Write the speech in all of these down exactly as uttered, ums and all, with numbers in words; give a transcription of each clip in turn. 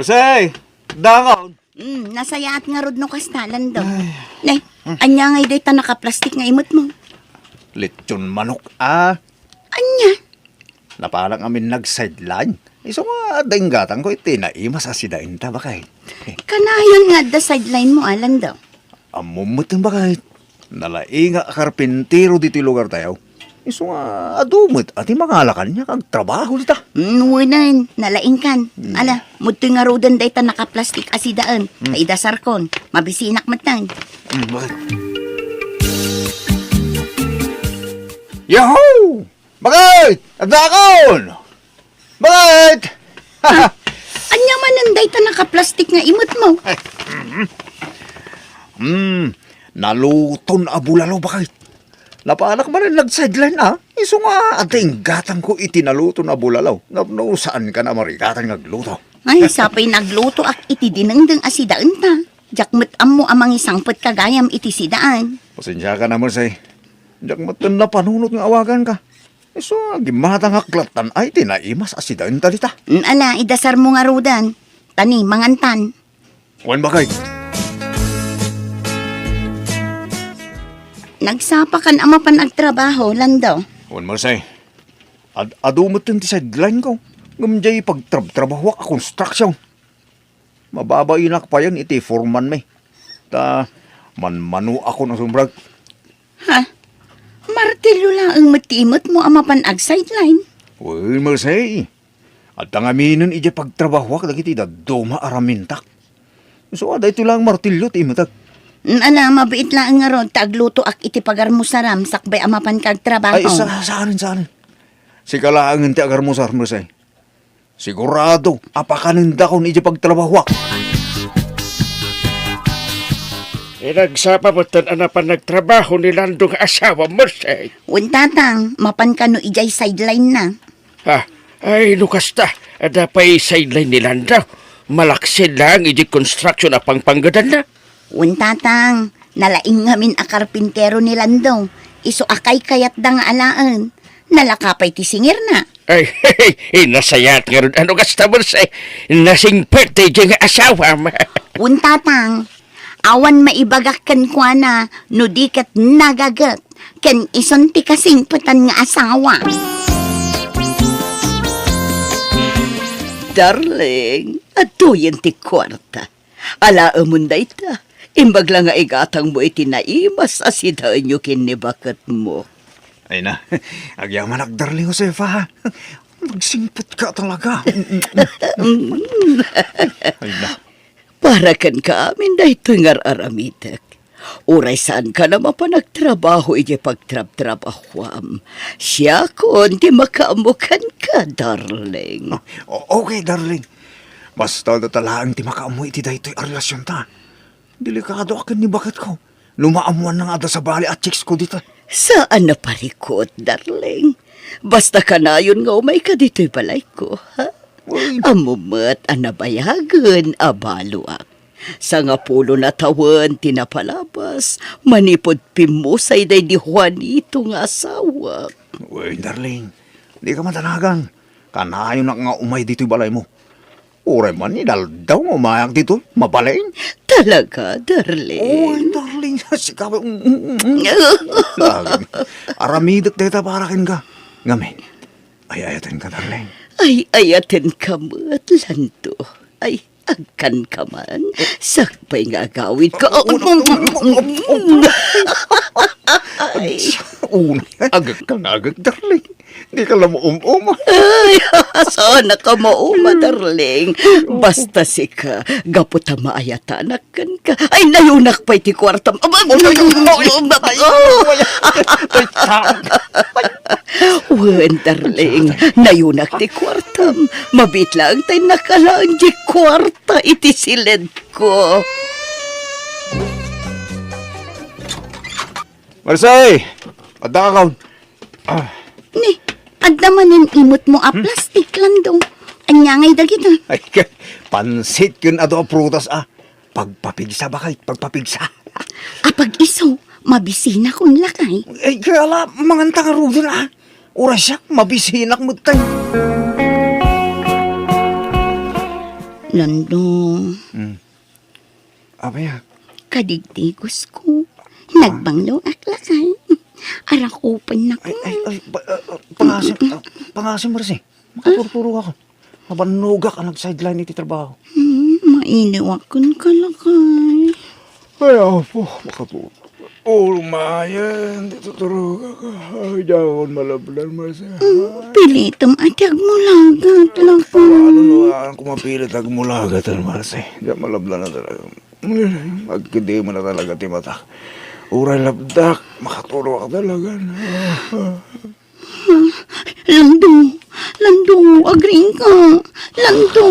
Say, dakon. Hmm, nasayaat ngarud no kasta, Lando. Ay. Ne, ania ngay dayta nakaplastik nga imetmo? Lechon manok, ah. Ania? Napalak ngamin nag-sideline. Isu nga adda inggatangko iti naimas a sidaenta, baket. Kanayon nga adda sideline mo, a, Lando? Ammom met, baket. Nalaingak a karpintero ditoy lugartayo. Isu nga adu met a ti mangala kaniak agtrabaho dita. Mm, wen, nalaingkan. Mm. Ala, mudtoy ngaruden dayta nakaplastik a sidaen. Mm. Ta idasarkon, mabisinak metten. Mm, baket. Yahoo! Baket! Addakon! Baket! Ah, ania manen dayta nakaplastik nga imetmo? Hmm, naluton a bulalo, baket. Napalak manen nag-sideline, ah. Isu nga adda inggatangko iti naluton a bulalo. Ngem no saankan a marigatan nga agluto. Ay, sapay naglutoak iti dinengdeng a sidaenta. Diak met ammo a mangisangpetka gayam iti sidaen. Pasensiakan a, Mercy. Diak metten napanunot nga awaganka. Isu nga gimmatangak lattan ay ti naimas a sidaenta dita. Mm, ala, idasarmo ngaruden. Ta ni, mangantan. Wen, baket. Nagsapakan a mapan agtrabaho, Lando. Wen, Mercy. Ad-adu metten ti sideline ko. Ngem diay pagtrabtrabahoak a construction. Mababainak payen iti foreman mi. Ta manmanoakon a sumrek. Ha? Martilyo laeng met ti imetmo a mapan ag-sideline? Wen, Mercy. Adda ngaminen idiay pagtrabahoak dagiti dadduma a ramintak. Isu a daytoy laeng martilyo ti imetek. Mm, ala, mabiit laeng ngarud ta aglutoak iti pagarmusaram sakbay a mapanka agtrabaho. Ay, sa-, saanen, saanen. Sika laengen ti agarmusar, Mercy. Sigurado a pakanendakon idiay pagtrabahoak. Inagsapa metten a napan nagtrabaho ni Lando nga asawa, Mercy. Wen, Tatang, mapan kano idiay sideline na? Ha? Ay, no kasta, adda pay sideline ni Lando. Malaksid laeng idiay construction a pangpanggedanna. Wen, Tatang, nalaing ngamin a karpintero ni Lando. Isu a kaykayatda nga alaen. Nalaka pay ti singirna. Ay, nasayaat ngarud a no kasta, Mercy. Nasingpet daydiay nga asawam. Wen, Tatang, awan maibagak kenkuana no di ket nagaget ken isun ti kasingpetan nga asawa. Darling, adtoyen ti kuarta. Alaemon dayta, imbag la nga igatangmo iti naimas a sidaenyo ken ni baketmo. Ay na, agyamanak, darling Josefa. Nagsingpetka talaga. Ay na. Para kenka amin daytoy nga ar-aramidek. Uray saankan a mapan agtrabaho idiay pagtrabtrabahoam, siakon ti makaammo kenka, darling. O-, okay, darling. Basta data laeng ti makaammo iti daytoy a relasionta. Delikadoak ken ni baketko no maammoanna nga adda sabali a chicks ko dita. Saan a parikut, darling. Basta kanayon nga umayka ditoy balayko, ha? Uy. Ammom met a nabayagen a baloak. Sangapulo a tawen ti napalabas manipud pimmusay daydi Juanito nga asawak. Uy, darling, dika madanagan. Kanayonak nga umay ditoy balaymo. Uray man inaldaw nga umayak ditoy, mabalin. Talaga, darling? Uy, darling, sika, mm, mm, mm. Aramidek dayta para kenka. Ngamin, ay-ayatenka, darling. Ay-ayatenka met, Lando. Ay, agkanka man. Sakbay nga agawidka. Una, una, una, una. Ay. Una, agekka nga agek, darling. Dika la maum-uma. Ay, saan ka mauma, darling? Basta sika, gapu ta maayatanak kenka. Ay, nayunak pay ti kuartam. Aba, Ay, ay, ay, ay, ay, ay, ay, ay, ay, ay. Wen, darling, nayunak ti kuartam. Mabiit laeng ta innak alaen ti kuarta iti siledko. Marisay! Adda ka, kaon. Ah. Ni, adda manen imutmo a plastik, Lando. Ania ngay dagita? Ay, ka-, pansit ken adu a prutas, ah. Pagpapigsa, baket, pagpapigsa. Apag-isu, mabisinakon lakay. Ay, kaya la, manganta ngaruden, ah. Uray siak, mabisinak metten. Lando. Hmm. Apay a? Kadigdigos ko. Nagbanglo ak lakay. Arakupen nak. Ay, ay, ay, pa-, ah, ah, pangasim, ah, pangasim, Marsi. Makaturturog ako. Mabannogak a nag-sideline iti trabaho. Hmm, mainiwak ken ka lakay. Ay, apo, makaturog. Ulo mayen, di tuturogak. Ay, diakon malabnan, Marsi. Hmm, pilitem a ti agmulagat, lakay. Ano, ano, ano, kung mapilit agmulagat, Marsi. Diak malabnan na talaga. Agkidi mo na talaga ti mata. Uray labdak, makatulog ka talaga na. Lando, Lando, agriing ka. Lando.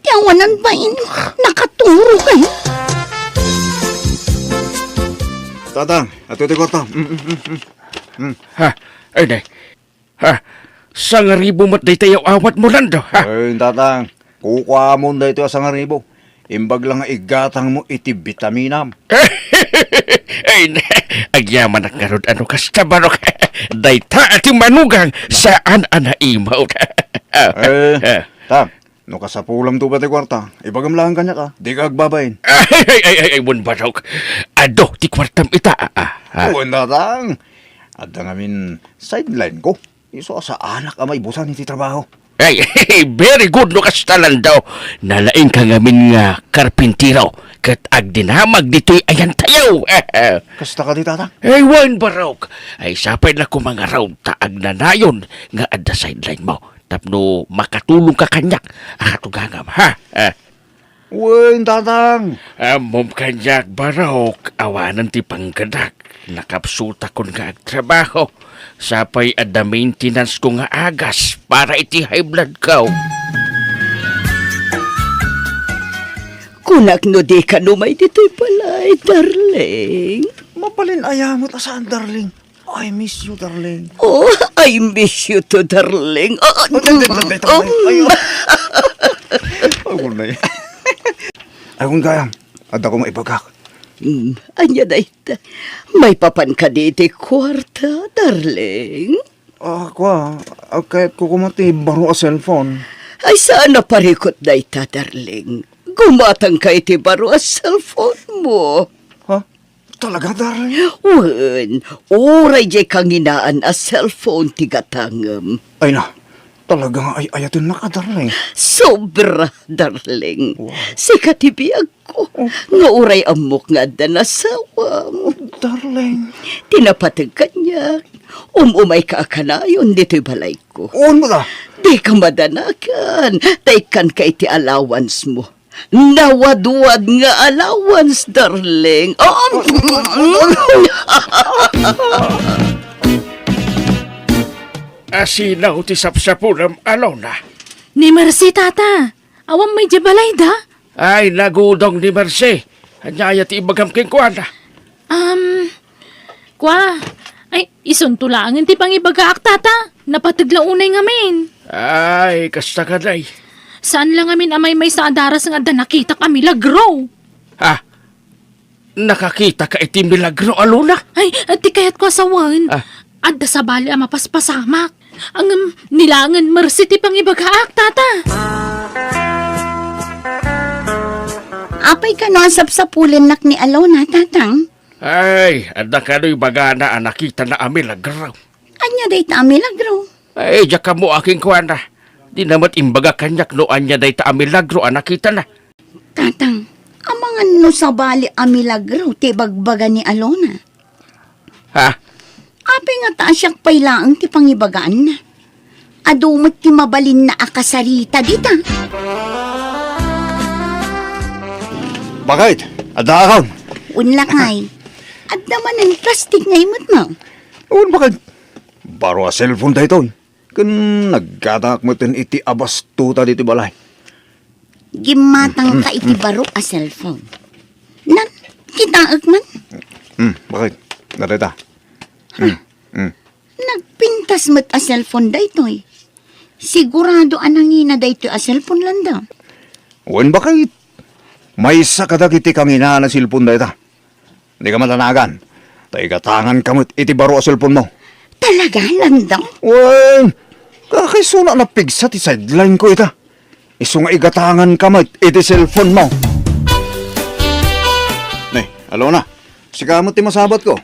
Ti awanan bain, nakaturo ka. Tatang, ato ti kwarta. Mm, mm, mm, mm. Mm. Ha, ay, nay. Ha? Sangaribu met dayta aw-awatmo, Lando, ha? Ay, tatang, kukuamon daytoy a sangaribu. Imbag la nga igatangmo iti bitaminam. Ay, agyamanak ngarud a no kasta, Barok. Dayta a ti manugang, saan a naimaw. Eh, tang, no kasapulamto pay ti kuarta, ibagam laeng kaniak, a. Dika agbabain. Ay, ay, ay, ay, ay, wen, Barok. Adu ti kuartam ita, a, a, a. Wen, tatang. Adda ngamin sideline ko. Isu a saanak a maibusan iti trabaho. Ay, very good no kasta, Lando. Nalaing ka ngamin nga karpintero ket agdinamag ditoy ayantayo. Kasta kadi, tatang? Ay, wen, Barok. Ay, sapay la koma ngarud ta agnanayon nga adda sideline mo tapno makatulong ka kaniak a katugangam, ha? Ah. Wen, tatang. Ammom kaniak, Barok, awanen ti panggedak. Nakapsutakon nga agtrabaho. Sapay adda maintenance ko nga agas para iti high blood ko. Kunak no dika umay ditoy balay, darling. Mabalin aya met a saan, darling. I miss you, darling. Oh, I miss you too, darling. Ah, ah, Ay, ay, ay, ay, ay, ay, ay, um. Ay, ay. Ay, kun gayam, adda ko maibagak. Hmm, ania dayta? Maipapan kadi iti kuarta, darling? Ah, kua, ah, kayat ko koma ti baro a cellphone. Ay, saan a parikut dayta, darling? Gumatangka iti baro a cellphone mo. Ha? Talaga, darling? Wen, uray diay kanginaan a cellphone ti gatangem. Ay na, talaga nga ay-ayatennak a, darling. Sobra, darling. Wow. Sika ti biagko, Oh. nga uray ammok nga adda nasawam. Oh, darling. Ti napateg kaniak, um-umayka a kanayon ditoy balayko. Wen met a. Dika madanagan, ta ikkanka iti allowance mo. Nawadwad nga allowance, darling. Oh. Asino ti sapsapulem, Alona? Ni Mercy, tata. Awan idiay balayda? Ay, nagudong ni Mercy. Ania aya ti ibagam kenkuana? Um, Kua, ay, isunto laengen ti pangibagaak, tata. Napateg la unay ngamin. Ay, kasta kadi. Saan la ngamin a maymaysa a daras nga adda nakitak a milagro. Ha? Nakakitaka iti milagro, Alona? Ay, ti kayatko a sawen. Ah. Adda sabali a mapaspasamak. Ngem, ni laengen Mercy ti pangibagaak, tata. Apay kano a sapsapulennak ni Alona, tatang? Ay, adda kano ibagana a nakitana a milagro. Ania dayta a milagro? Ay, diak ammo a kenkuana. Dina met imbaga kaniak no ania dayta a milagro a nakitana. Tatang, amangan no sabali a milagro ti ibagbaga ni Alona. Ha? Apay ngata a siak pay laeng ti pangibagaanna? Adu met ti mabalinna a kasarita dita. Bakit? Adda akon? Wen lakay. Adda manen plastik nga imetmo. Wen, bakit? Baro a cellphone daytoy. Ken naggatangak metten iti abastuta ditoy balay. Gimmatangka iti baro a cellphone. Nan, kitaek man. Hmm, bakit? Narita. Hmm, hmm. Nagpintas met a cellphone daytoy. Sigurado a nangina daytoy a cellphone, Lando. Wen, bakit? Maysa kadagiti kanginaan a cellphone dayta. Dika madanagan. Ta igatanganka met iti baro a cellphone mo. Talaga, Lando? Wen, kakaisuna a napigsa ti sideline ko ita. Isu nga igatanganka met iti cellphone mo. Ne, Alona, sika met ti masabatko.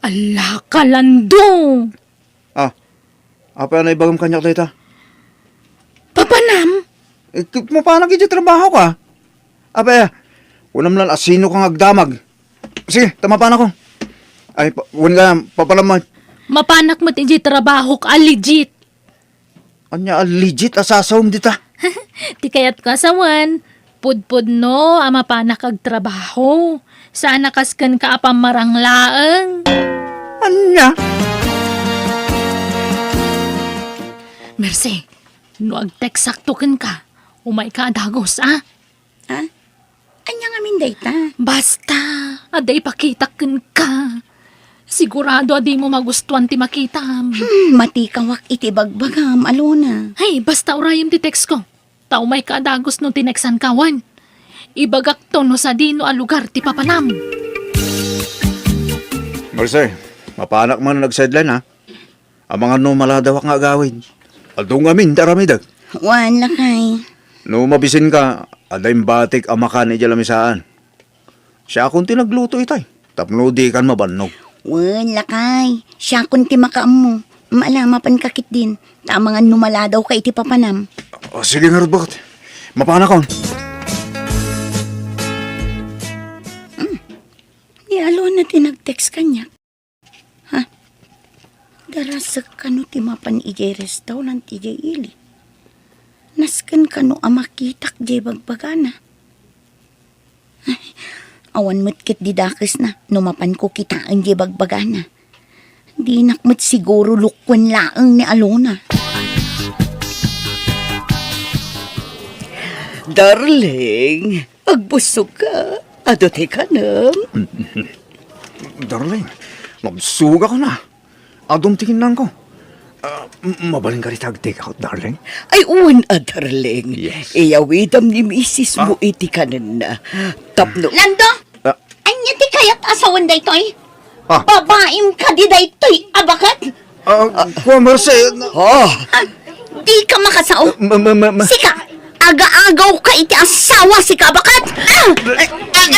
Ala ka, Lando! Ah, apay a naibagam kaniak dayta? Papanam? Eh, k-, mapanak iti trabaho ka. Apay, kunam lan a sino ka nga agdamag. Sige, ta mapanakon. Ay, pa-, wen ka, papanam man. Mapanak met iti trabahok a legit. Ania a legit a sasawem dita? Ti kayatko a sawen, pudpudno a mapanak agtrabaho. Saan a kas kenka a pammarang laeng. Ania? Mercy, no agteksakto kenka, umayka a dagus, a? Ha? Ania ngamin dayta? Basta, adda ipakitak kenka. Sigurado a dimo magustuan ti makitam. Hmm, matikawak iti bagbagam, Alona. Hey, basta urayem ti text ko. Ta umayka a dagus no tineksanka, wen. Ibagakto no sadino a lugar ti papanam. Mercy, mapanak man nag-sideline, ha? Amangan no maladawak nga agawid. Adu ngamin ti aramidek. Wen, lakay. No mabisinka, adda imbatik a makan idiay lamisaan. Siakon ti nagluto itay, tapno dikan mabannog. Wen, lakay. Siakon ti makaammo. Ala, mapanka ketdin. Ta amangan no maladawka iti papanam. O, sige ngarud, baket. Mapanakon. Hmm. Ni Alona ti nag-text kaniak. Ha? Darasek kano ti mapan idiay restaurant idiay ili? Nasken kano a makitak diay bagbagana? Ay, awan met ketdi dakesna no mapanko kitaen diay bagbagana. Dinak met siguro lukuen laeng ni Alona. Darling, agbussogka. Adu ti kanem. Darling, nabsogak na. Adum ti kinnanko. Ah, m-, mabalinka dita ag-take out, darling? Ay, wen a, darling. Yes. Iyawidam ni misis mo Ah. iti kanenna. Tapno Lando! Ah. Ania ti kayat a sawen daytoy? Ah. Babaim kadi daytoy a baket? Ah, kua, Mercy. Ah. Ah, di ka makasao. Ma-, ma-, ma-, ma- Sika, agaagaw ka iti asawa, sika a baket. Ah! Ay,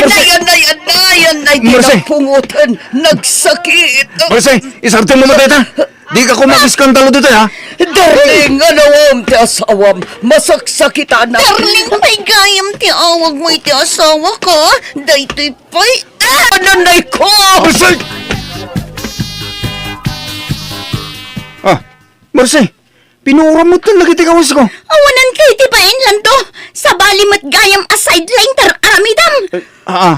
anay, anay, anay, anay, Mercy. Napungotan, nagsakit. Mercy, isarto mo dayta. Di ka kumakiskandalo dito, ha? Darling, anawam ti asawam. Masaksakitan. Darling, pay gayam ti awag mo iti asawa ko. Daytoy pay. Ah, nanay ko! Mercy! Ah, Mercy, pinuoram mo tan lagi ti kawas ko. Awanan ka iti bain, Lando. Sabali met gayam a sideline ti ar-aramidam. Eh, ah, ah.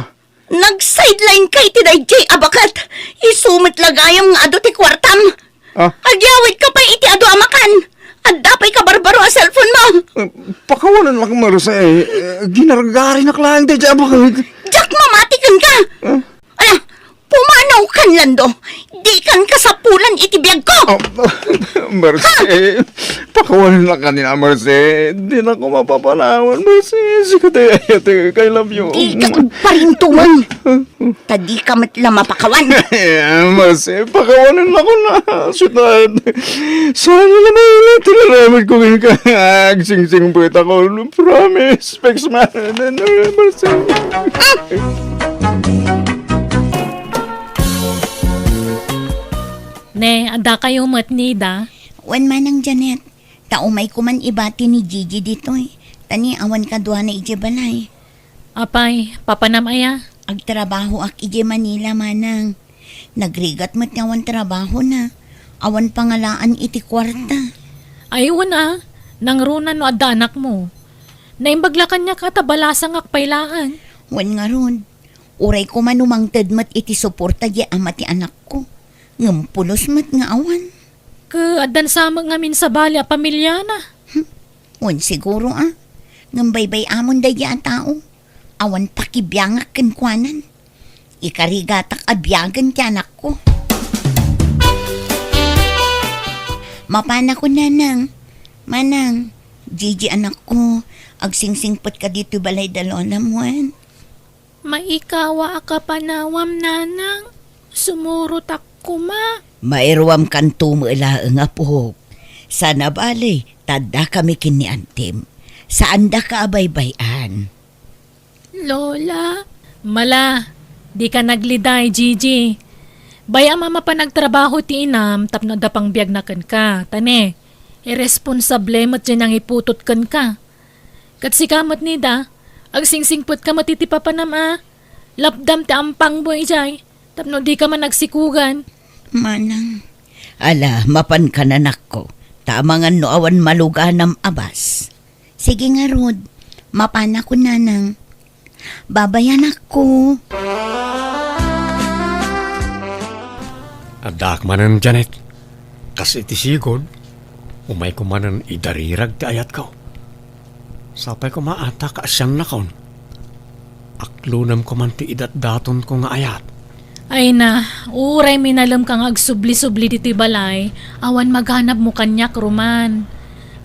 Nag-sideline ka iti daydiay a baket. Isu met la gayam nga adu ti kuartam. Ah? Agyawidka pay iti adu a makan. Adda pay kabarbaro a cellphone mo. Eh, pakawanan lak, Mercy. Eh, ginargarinak laeng daydiay a baket. Diak mamati kenka. Ah? Ala, pumanaw kan, Lando. Dikan kasapulan iti biagko. Ah, Mercy, pakawanan lak kanina, Mercy. Dinako mapapanawan, Mercy. Sika ti ayatek, I love you. Dika agparintuman. Ta dika met la mapakawan. Mercy, pakawanan lak na. Sweetheart. Sana la maulit ti laramid ko kenka. Agsingsingpet ako. Promise. Specs man. Mercy. Ne, adda kayo met ni Ida? Wen, Manang Janet. Ta umayko man ibati ni Gigi ditoy. Ta ni awan kaduana idiay balay. Apay, papanam aya? Agtrabahoak idiay Manila, Manang. Nagrigat met nga awan trabahona. Awan pangalaan iti kuarta. Ay, wen a, nangruna no adda anakmo. Naimbag la kaniak a ta balasangak pay laeng. Wen ngarud, uray koma no mangted met iti suporta diay ama ti anakko. Ngem pulos met nga awan. Ket addan sa met ngamin sabali a pamiliana. Hmm. Wen siguro a. Ngem baybay-amon daydiay a tao. Awan pakibiangak kenkuanan. Ikarigatak a biagen ti anakko. Mapanakon, Nanang. Manang, Gigi anakko, agsingsingpetka ditoy balay da Lolam wen? Maikawa a kapanawam, Nanang. Sumurotak koma. Mairuamkanto met laeng, apok. Sana bale, ta addakami ken ni Antim. Saandaka a baybay-an. Lola, mala, dika nagliday, Gigi. Bay-am a mapan agtrabaho ti inam tapno adda pangbiagna kenka. Ta ne, irresponsable met diay nangiputot kenka. Ket sika met, Nida, agsingsingpetka met iti papanam a lapdam ti ampangmo idiay tapno dika man agsikugan. Manang, ala, mapanka, nanakko, ta amangan no awan maluganam a bas. Sige ngarud, mapanakon, nanang. Babayanakko. Addaak manen, Janet. Kas iti sigud, umayko manen idarirag ti ayatko. Sapay koma a ta kaasiannakon. Aklonem koman ti idatdatonko nga ayat. Ay na, uray minalem ka nga agsubli-subli ditoy balay, awan maganabmo kaniak, Roman.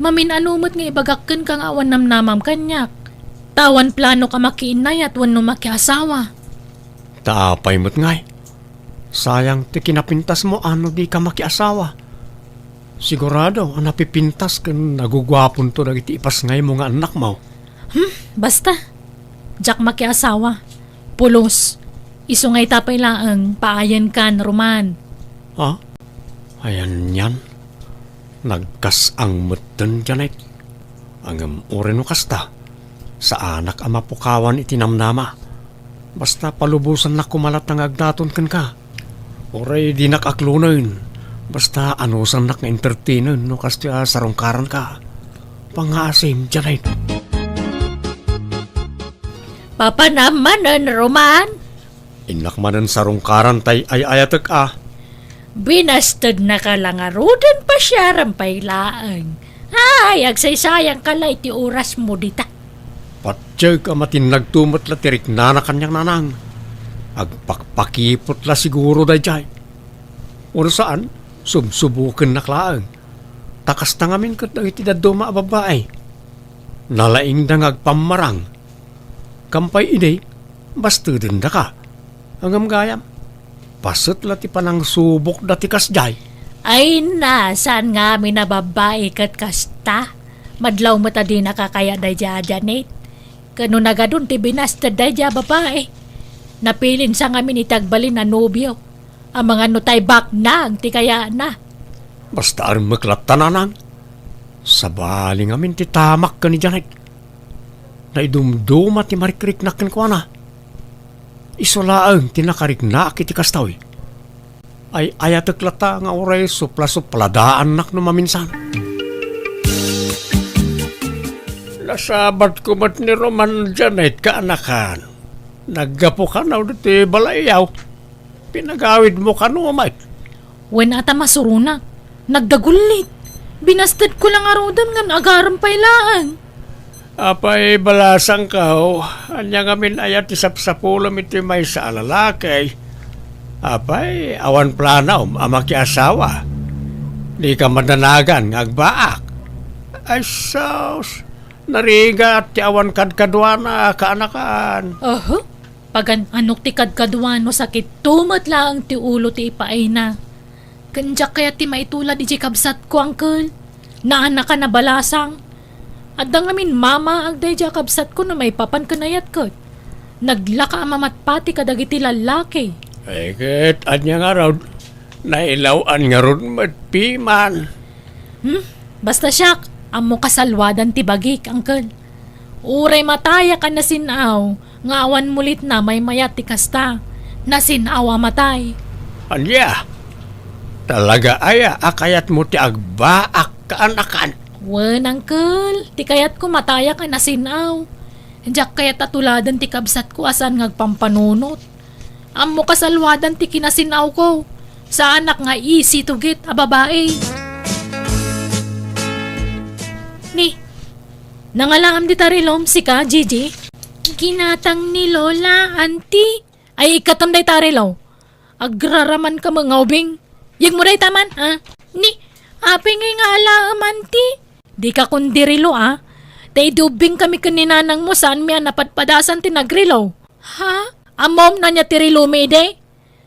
Mamin-ano met nga ibagak kenka nga awan namnamam kaniak. Ta awan planok a makiinnayat wenno makiasawa. Ta apay met ngay? Sayang ti kinapintasmo a no dika makiasawa. Sigurado a napipintas ken naguguaponto dagiti ipasngaymo nga annakmo. Hmm, basta. Diak makiasawa. Pulos. Isu nga ita pay laeng, paayenkan, Roman. Ha? Ayan yan? Nagkas-ang metten, Janet. Ngem uray no kasta, saanak a mapukawan iti namnama. Basta palubosannak koma latta nga agdaton kenka. Uray dinak aklonen, basta anusannak nga entertainen no kasta a sarungkaranka. Pangngaasim, Janet. Papanam manen, Roman? Innak manen sarungkaran tay ay-ayatek a. Binastednaka la ngaruden, pasiaram pay laeng. Ay, agsaysayangka la iti orasmo dita. Patiek a matinnagto met la ti riknana kaniak, nanang. Agpakpakipot la siguro daydiay. Wenno saan, subsubokennak laeng. Ta kasta ngamin ket dagiti dadduma a babbai. Nalaingda nga agpammarang. Kam pay idi, bastedendaka. Ngem gayam, paset la ti panangsubokda ti kasdiay. Ay na, saan ngamin a babbai ket kasta? Madlaw met a dinaka kaya daydiay a Janet. Ken no nagadun ti binasted daydiay a babbai, napilinsa ngamin iti agbalin a nobio. Amangan no tay baknang ti kayatna. Basta armek latta, nanang. Sabali ngamin ti tamak ken ni Janet. Naidumduma ti marikriknak kenkuana. Isu laeng ti nakariknaak iti kasta. Ay-ayatek latta nga uray suplasupladaannak no maminsan. Nasabatko met ni Roman, Janet, kaanakan. Naggapu kano ditoy balayyo. Pinagawidmo kano met? Wen a ta masuronak. Nagdagullit. Binastedko la ngaruden ngem agarem pay laeng. Apay, balasangko, ania ngamin aya ti sapsapulem iti maysa a lalaki? Apay, awan planom a makiasawa? Dika madanagan nga agbaak? Ay, sus! Narigat ti awan kadkaduana, kaanakan. Aha. Pagan-anok ti kadkaduan no sakitto met laeng ti ulo ti ipaayna. Ken diak kayat ti maitulad idiay kabsatko, angkel. Naanakan a balasang. Adda ngamin mamaag daydiay a kabsatko no maipapan ken ayat ket. Naglaka a mamatpati kadagiti lallaki. Ay, ket ania ngarud? Nailaw-an ngarud met piman. Hmm? Basta siak, ammo kasalwadan ti bagik, angkel. Uray matayak a nasin-aw nga awan mulitna maymayat ti kasta. Nasin-aw a matay. Ania? Talaga aya a kayatmo ti agbaak, kaanakan? Wen, angkel, ti kayatko matayak a nasin-aw. Diak kayat a tuladen ti kabsatko a saan nga agpampanunot. Ammo kasalwadan ti kinasin-awko. Saanak nga isi tugit a babai. Ni, nangalaam dita rilom sika, Gigi? Ginatang ni Lola, Auntie. Ay, ikkatam dayta rilo. Agraraman ka nga ubing. Yegmo dayta man, ha? Ni, apay ngay nga alaam, Auntie? Dika kundi rilo, a? Ta idi ubbing kami ken ni nanangmo, saanmi a napadpadasan ti nagrilo. Ha? Ammom no ania ti rilomi idi?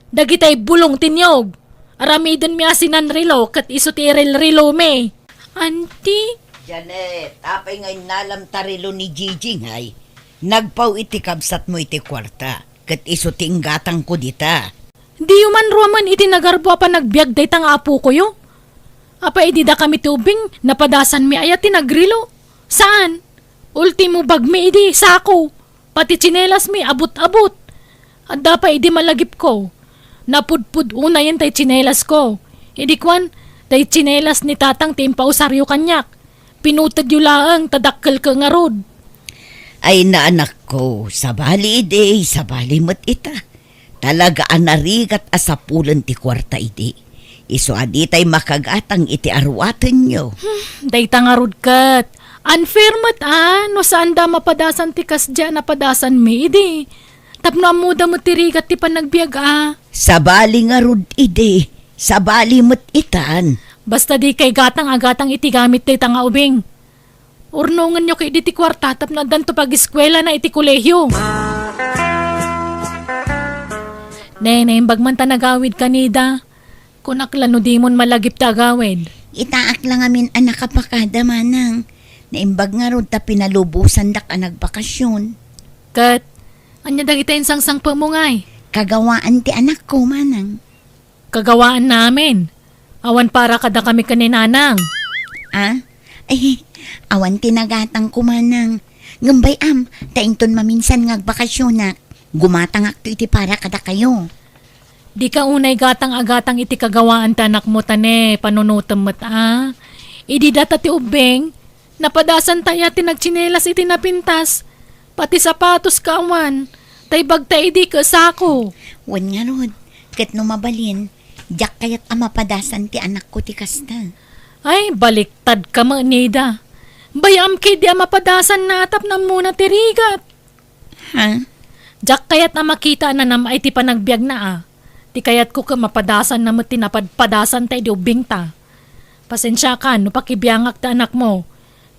Dagitay bulong ti niyog. Aramidenmi a sinanrilo ket isu ti irilrilomi. Auntie, Janet, apay nga innalam ta relo ni Gigi ngay? Nagpaw iti kabsatmo iti kuarta, ket isu ti inggatangko dita. Diyo man ruamen iti nagarbo a panagbiag dayta nga apokoyo? Apay idi dakami ti ubing, napadasanmi aya ti nagrelo? Saan? Ultimo bagmi idi sako. Pati tsinelasmi, abut-abut. Adda pay idi malagipko. Napudpud unayen tay tsinelasko. Idi kuan, tay tsinelas ni tatang ti impausaryo kaniak. Pinutedyo laeng ta dakkelko ngarud. Ay, naanakko, sabali idi, sabali met ita. Talaga a narigat a sapulen ti kuarta idi. Isu a ditay makagatang iti aruatenyo. Hmm, dayta ngarud ket. Unfair met a, no saanda mapadasan ti kasdi a napadasanmi idi. Tapno ammoda met ti rigat ti panagbiag a. Sabali ngarud idi. Sabali met itan. Basta dikay gatang a gatang iti gamit dayta nga ubing. Urnongenyo ketdi ti kuarta tapno addanto pagiskuelana iti kolehio. Ne, naimbag man ta nagawid ka, Nida. Kunak la no dimon malagip ti agawid. Itaak la ngamin a nakapakada, manang. Naimbag ngarud ta pinalubosandak a nagbakasyon. Ket, ania dagiti insangsangpetmo ngay? Kagawaan ti anakko, manang. Kagawaan namin. Awan para kadakami ken ni Nanang. Ah? Ay, awan ti nagatangko, manang. Ngem bay-am, ta inton maminsan nga agbakasyonak, gumatangakto iti para kadakayo. Dika unay gatang a gatang iti kagawaan ti anakmo ta ne, panunotem met a. Idi data ti ubbing, napadasanta aya ti nagtsinelas iti napintas, pati sapatos ka awan, tay bagta idi ket sako. Wen ngarud, ket no mabalin, diak kayat a mapadasan ti anakko ti kasta. Ay, baliktad ka met, Nida. Bay-am ketdi a mapadasanna a tapno ammona ti rigat. Ha? Diak kayat a makita a nanam-ay ti panagbiagna a. Ti kayatko ket mapadasanna met ti napadpadasanta idi ubbingta. Pasensiakan no pakibiangak ti anakmo.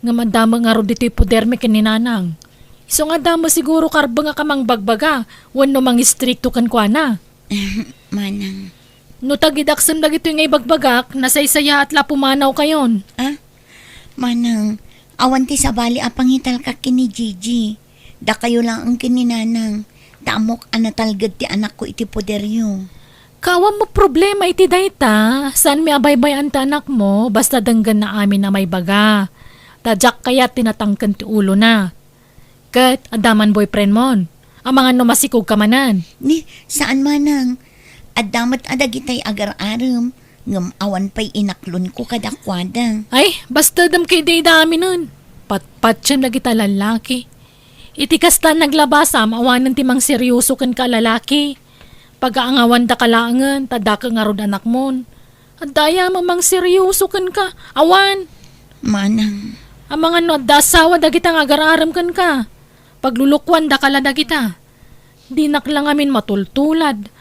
Ngem adda met ngarud ditoy podermi ken ni Nanang. Isu nga adda met siguro karbengak a mangbagbaga wenno mangistrikto kenkuana. Manang. No tagidaksem dagitoy nga ibagbagak, nasaysayaat la a pumanawkayon. Ah? Manang, awan ti sabali a pangitalka ken ni Gigi. Dakayo laeng ken ni Nanang. Ta ammok a natalged ti anakko iti poderyo. Kaawan met problema iti dayta, saanmi a baybay-an ti anakmo, basta denggenna amin a maibaga. Ta diak kayat ti natangken ti ulona. Ket adda man boyfriendmon. Amangan no masikogka manen. Ni, saan, manang. Adda met a dagitay agar-arem, ngem awan pay inaklonko kadakuada. Ay, bastedem ketdi idi aminen. Patpatiem dagita lallaki. Iti kasta naglabasam, awanen ti mangseryoso kenka a lalaki. Pagaangawandaka laengen, ta daka ngarud anakmon. Adda aya a mangseryoso kenka? Awan. Manang. Amangan no adda asawa dagita nga agar-arem kenka. Paglulukuandaka la dagita. Dinak la ngamin matultulad.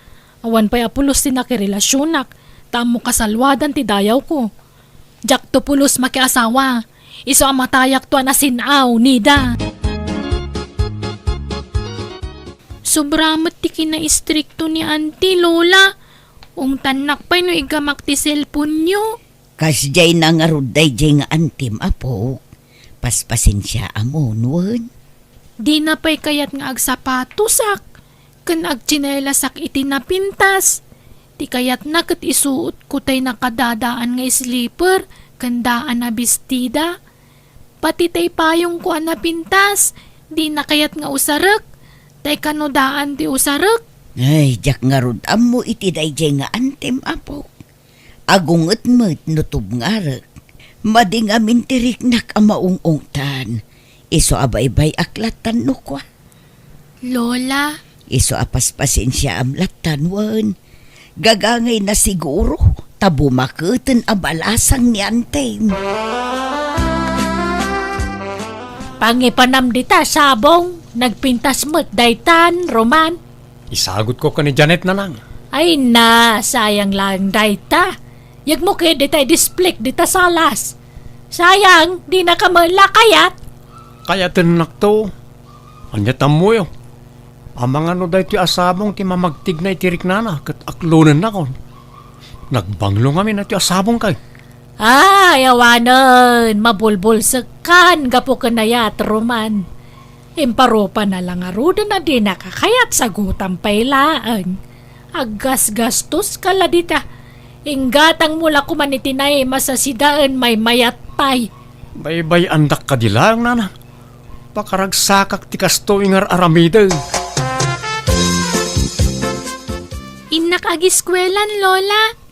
Awan pay a pulos ti nakirelasionak, ta ammo kasaluadan ti dayawko. Diakto pulos makiasawa. Isu a matayakto a nasin-aw, Nida. Sobra met ti kinaistrikto ni Auntie, Lola. Ungtannak pay no igamak ti cellphone-yo. Kasdiay na ngarud daydiay nga antim, apok. Paspasensiaam wen. Dina pay kayat nga agsapatosak ken agtsinelasak iti napintas. Ti kayatna ket isuotko tay nakadadaan nga slipper ken daan a bestida. Pati tay payongko a napintas, dina kayat nga usarek, tay kano daan ti usarek. Ay, diak ngarud ammo iti daydiay nga antim, apok. Agunget met no tubngarek. Madi ngamin ti riknak a maung-ungtan. Isu a baybay-ak lattan no kua. Lola. Isu a paspasensiaam lattan wen. Gagangayna siguro ta bumaketen a balasang ni antim. Pangipanam dita sabong, nagpintas met daytan, Roman. Isagutko ken ni Janet, nanang. Ay na, sayang laeng dayta. Yegmo ketdi tay displik dita salas. Sayang, dinaka met la kayat. Kayatennakto. Ania ti ammoyo? Amangan no daytoy a sabong ti mamagtigna iti riknana ket aklonennakon. Nagbanglo ngamin daytoy a sabong kay. Ay, awanen, mabulbulsekkan gapu ken ayat, Roman. Imparupana la ngaruden a dinaka kayat, sagutam pay laeng. Aggasgastoska la dita. Inggatangmo la koman iti naimas a sidaen, maymayat pay. Baybay-andak kadi laeng, nanang. Pakaragsakak ti kastoy nga ar-aramidek. Innak agiskuelan, Lola.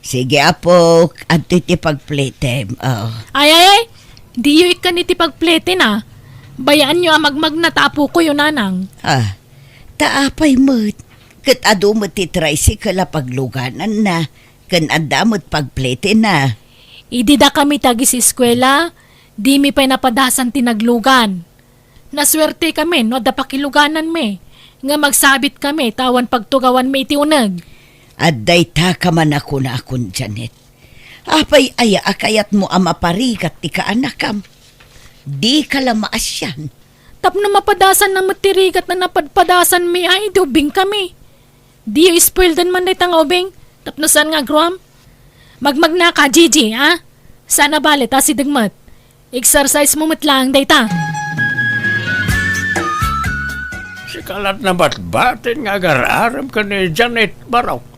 Sige, apok, adtoy ti pagpletem. Oh. Ay, ay, ay! Diyo ikkan iti pagpleten, a. Bayaanyo a magmagna ta apokoyo, nanang. Ah, ta apay met? Ket adu met ti tricycle a paglugananna, ken adda met pagpletena. Idi dakami ti agiseskuela, dimi pay napadasan ti naglugan. Nasuertekami no adda pakilugananmi, ngem agsabitkami ta awan pagtugawanmi iti uneg. Adda ita ka man a kunakon, Janet. Apay aya a kayatmo a maparigat ti kaanakam? Dika la maasian. Tapno mapadasanna met ti rigat a napadpadasanmi a idi ubingkami. Diyo ispueldan man dayta nga ubing, tapno saan nga agruam? Magmagnaka, Gigi, a? Saan a bale ta asideg met. Exercise mo met laeng dayta. Sika lat nabatbatin nga agar-arem ken ni Janet Barok.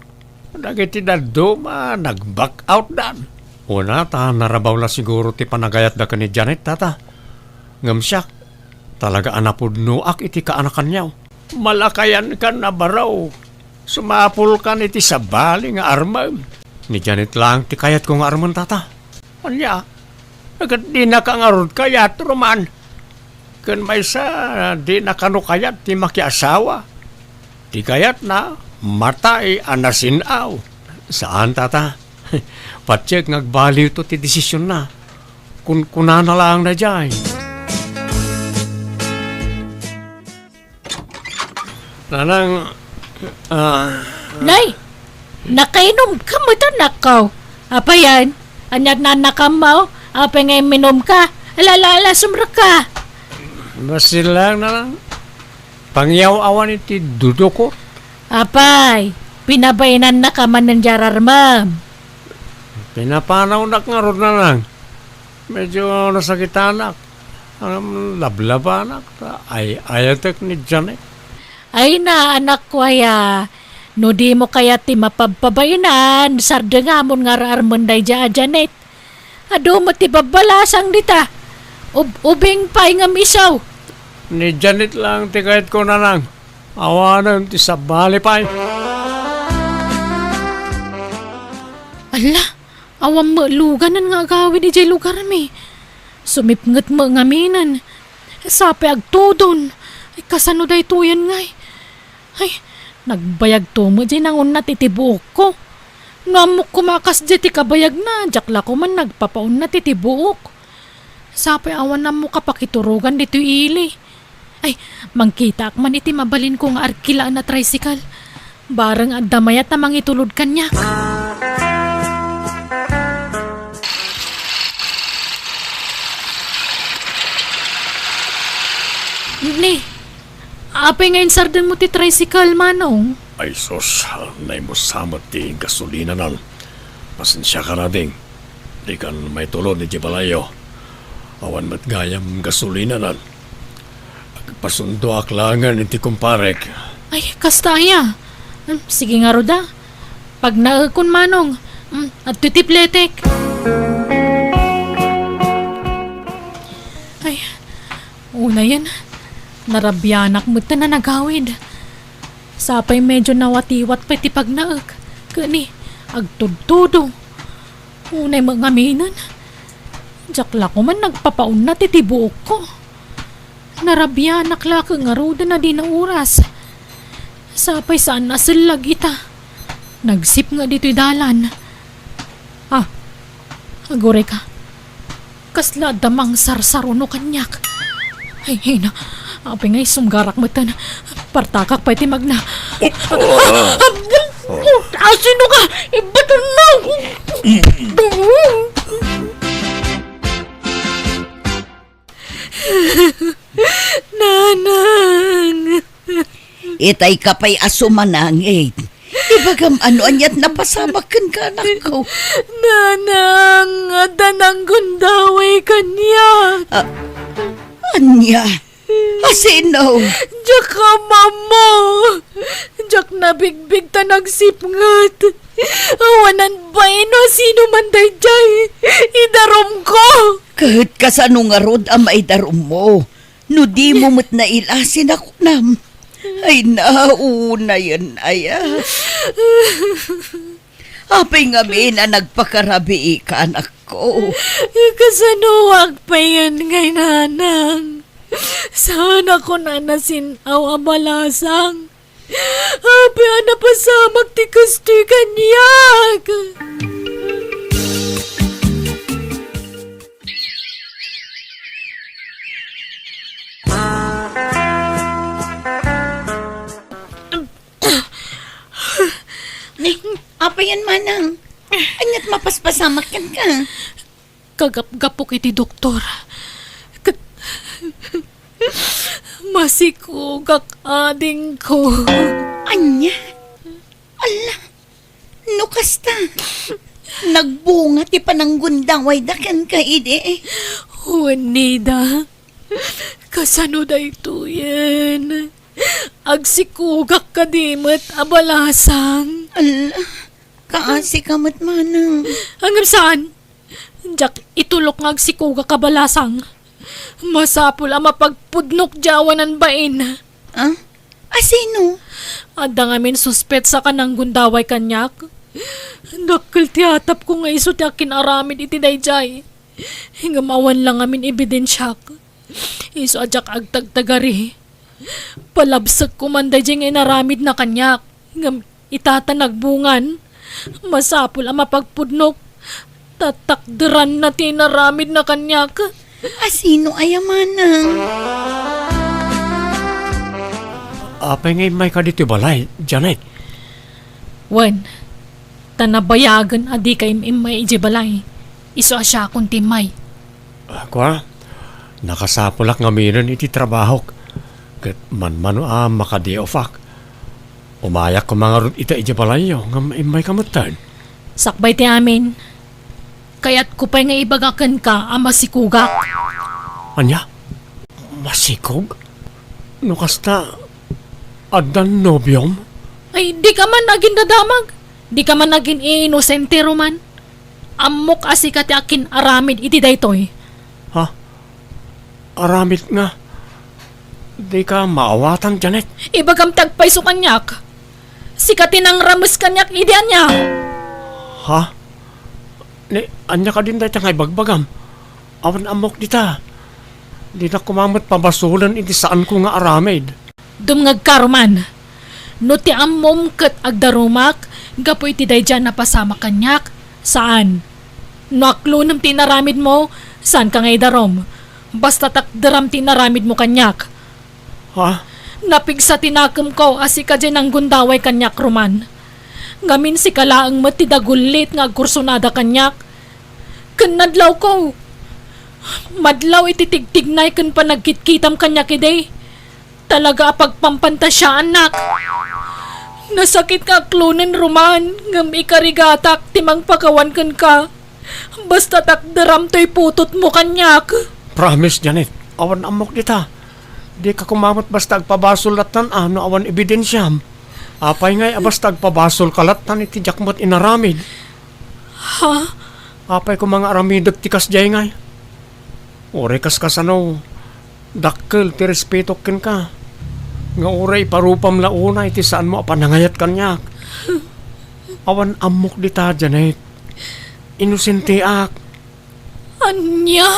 Dagiti dadduma, nag-back out dan. Una ta narabaw la siguro ti panagayatda ken ni Janet, tata. Ngem siak, talaga a napudnoak iti kaanakanyo. Malakayankan a baro. Sumapulkan iti sabali nga armem. Ni Janet laeng ti kayatko nga armen, tata. Ania? Ket dinaka ngarud kayat, Roman? Ken maysa, dina kano kayat ti makiasawa. Ti kayatna, matay a nasin-aw. Saan, tata. Patiek nga agbaliwto ti desisionna. Kunkunana laeng daydiay. Nanang, ah, Nay, nakainumka met, anakko. Apay aya? Ania ti naannakammo? Apay nga imminumka? Ala, ala, ala, sumrekka. Basi laeng, nanang. Pangyaw-awan iti dudukot. Apay, pinabainannaka manen di ararmem. Pinapanawnak ngarud, nanang. Medyo nasakitanak. Ngem, lablabanak ta ay-ayatek ni Janet. Ay na, anakko aya, no dimo kayat ti mapabpabainan, sardengamon nga ar-armen daydiay a Janet. Adu met ti babbalasang dita. Ub-, ubing pay ngem isu. Ni Janet laeng ti kayatko, nanang. Awanen ti sabali pay. Ala, awan met luganen nga agawid idiay lugarmi. Sumipnget met ngaminen. Sapay agtudon. Ay, kasano daytoyen ngay? Ay, nagbayagto met diay nangunnat iti buokko. No ammok koma a kasdiay ti kabayagna, diak la koman nagpapaunnat iti buok. Sapay awan ammok a pakiturogan ditoy ili. Ay, mangkitaak man iti mabalinko nga arkilaen a tricycle. Bareng adda mayat a mangitulod kaniak. Ni, apay nga insardenmo ti tricycle, Manong? Ay sus, naimusa met ti gasolinanan. Pasensiakan, ading. Dikan maitulod idiay balayyo. Awan met gayam gasolinanan. Agpasundoak laengen iti kumparek. Ay, kasta aya. Hmm, sige ngarud a. Pagnaekon, Manong. Hmm, adtoy ti pletek. Ay, unayen, narabianak met ta nanagawid. Sapay medyo nawatiwat pay ti pagnaek. Ket ni, agtudtudo. Unay met ngaminen, diak la koman nagpapaunnat iti buokko. Narabianak la ket ngaruden a dina oras. Sapay saan a sellag ita. Nagsipnget ditoy dalan. Ah, agurayka. Kasla adda mangsarsaruno kaniak. Ay, ay na. Apay nga isunggarak metten. Partakak pay ti magna. Asino ka? Ibaton mo! Nanang! Itay ka pay a sumanangit. Idi Ibagam, ano aniat napasamak kenka, anakko? Nanang, adda nanggundaway kaniak. Ah, ania? Asino? Diak ammo. Diak nabigbig ta nagsipnget. Awanan bain no sino man daydiay. Idarumko. Ket kasano ngarud a maidarummo? No dimo met naila, sinakunam. Ay, naunayen aya. Apay ngamin a nagpakarabiika, anakko? Kasanoak payen ngay, nanang? Saan a kunana sin-aw a balasang. Apay a napasamak ti kastoy kaniak? Ni, apay yan, manang? Aniat mapaspasamak kenka? Kagapgapok iti doktor. Ket masikogak, adingko. Ania? Ala, no kasta, nagbunga ti pananggundawayda kenka idi? Wen, Nida, kasano daytoyen? Agsikogak kadi met a balasang. Ala, kaasika met, manang. Ngem saan? Diak itulok nga agsikogak a balasang. Masapul a mapagpudnok diay awanan bain. Ah? Asino? Adda ngamin suspetsa a nanggundaway kaniak. Dakkel ti atapko nga isu ti akin-aramid iti daydiay. Ngem awan la ngamin ebidensiak. Isu a diak agtagtagari. Palabsekko man daydiay nga inaramidna kaniak. Ngem ita ta nagbungan, masapul a mapagpudnok. Tatakderanna ti inaramidna kaniak. Asino aya, manang? Apay nga immayka ditoy balay, Janet? Wen, ta nabayagen a dika im-immay idiay balay. Isu a siakon ti immay. Ah, kua, nakasapulak ngaminen iti trabahok, ket manmano a maka-day off-ak. Umayak koma ngarud ita idiay balayyo ngem immayka metten. Sakbay ti amin, kayatko pay nga ibaga kenka a masikogak. Ania? Masikog? No kasta, addan nobiom? Ay, dika man agindadamag. Dika man agin-iinosente, Roman. Ammok a sika ti akin-aramid iti daytoy. Ha? Aramid nga? Dika maawatan, Janet. Ibagam ti agpayso kaniak. Sika ti nangrames kaniak idi ania? Ha? Ni, ania kadin dayta nga ibagbagam? Awan ammok dita. Dinak koma met pabasolen iti saanko nga aramid. Dumngegka, Roman. No ti ammom ket agdarumak gapu iti daydiay a napasamak kaniak, saan. No aklonem ti inaramidmo, saanka nga idarum. Basta takderam ti inaramidmo kaniak. Ha? Napigsa ti nakemko a sika diay nanggundaway kaniak, Roman. Ngamin sika laeng met ti dagullit nga agkursonada kaniak. Ken nadlawko. Madlaw iti tigtignay ken panagkitkitam kaniak idi. Talaga a pagpampantasiaannak. Nasakit nga aklonen, Roman, ngem ikarigatak ti mangpakawan kenka. Basta takderam toy putotmo kaniak. Promise, Janet. Awan ammok dita. Dika koma met basta agpabasol lattan a no awan ebidensiam. Apay ngay a basta agpabasolka lattan iti diak met inaramid? Ha? Apay koma nga aramidek ti kasdiay ngay? Uray kaskasano, dakkel ti respetok kenka. Nga uray iparupam la unay ti saanmo a panangayat kaniak. Awan ammok dita, Janet. Inosenteak. Ania?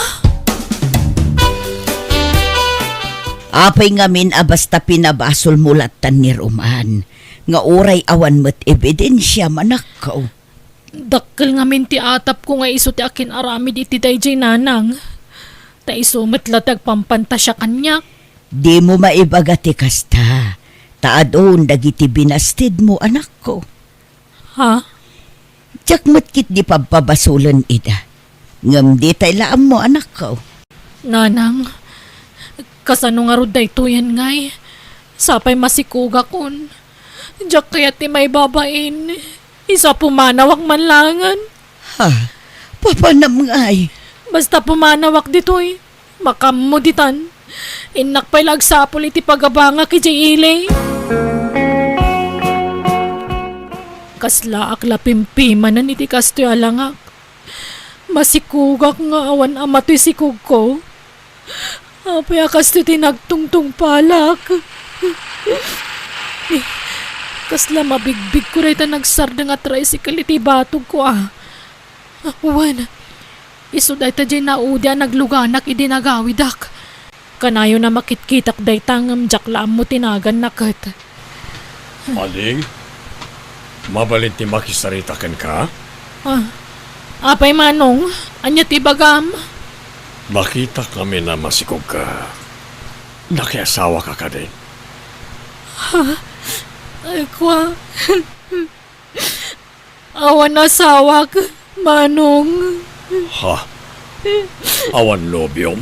Apay ngamin a basta pinabasolmo lattan ni Roman, nga uray awan met ebidensiam, anakko? Dakkel ngamin ti atapko nga isu ti akin-aramid iti daydiay, nanang. Ta isu met la ti agpampantasia kaniak. Dimo maibaga ti kasta, ta adun dagiti binastidmo, anakko. Ha? Diak met ketdi pabpabasolen ida. Ngem ditay la ammo, anakko. Nanang, kasano ngarud daytoyen ngay? Sapay masikogakon. Diak kayat ti maibabain. Isu a pumanawak man laengen. Ha? Papanam ngay? Basta pumanawak ditoy, makaammo ditan. Innak pay la agsapul iti pagabangak idiay ili. Kaslaak la pimpimanen iti kastoy a langak. Masikogak nga awan ama toy sikogko. Apay a kastoy ti nagtungtungpalak? Kasla mabigbigko dayta nagsardeng a tricycle iti batogko a. Wen, isu dayta diay naudi a nagluganak idi nagawidak. Kanayon a makitkitak dayta ngem diak la ammo ti naganna ket. Ading, mabalin ti makisarita kenka? Ah, apay, Manong, ania ti ibagam? Nakitak ngamin a masikogka. Nakiasawaka kadi? Ha? Ay, kua. Awan asawak, Manong. Ha? Awan nobiom?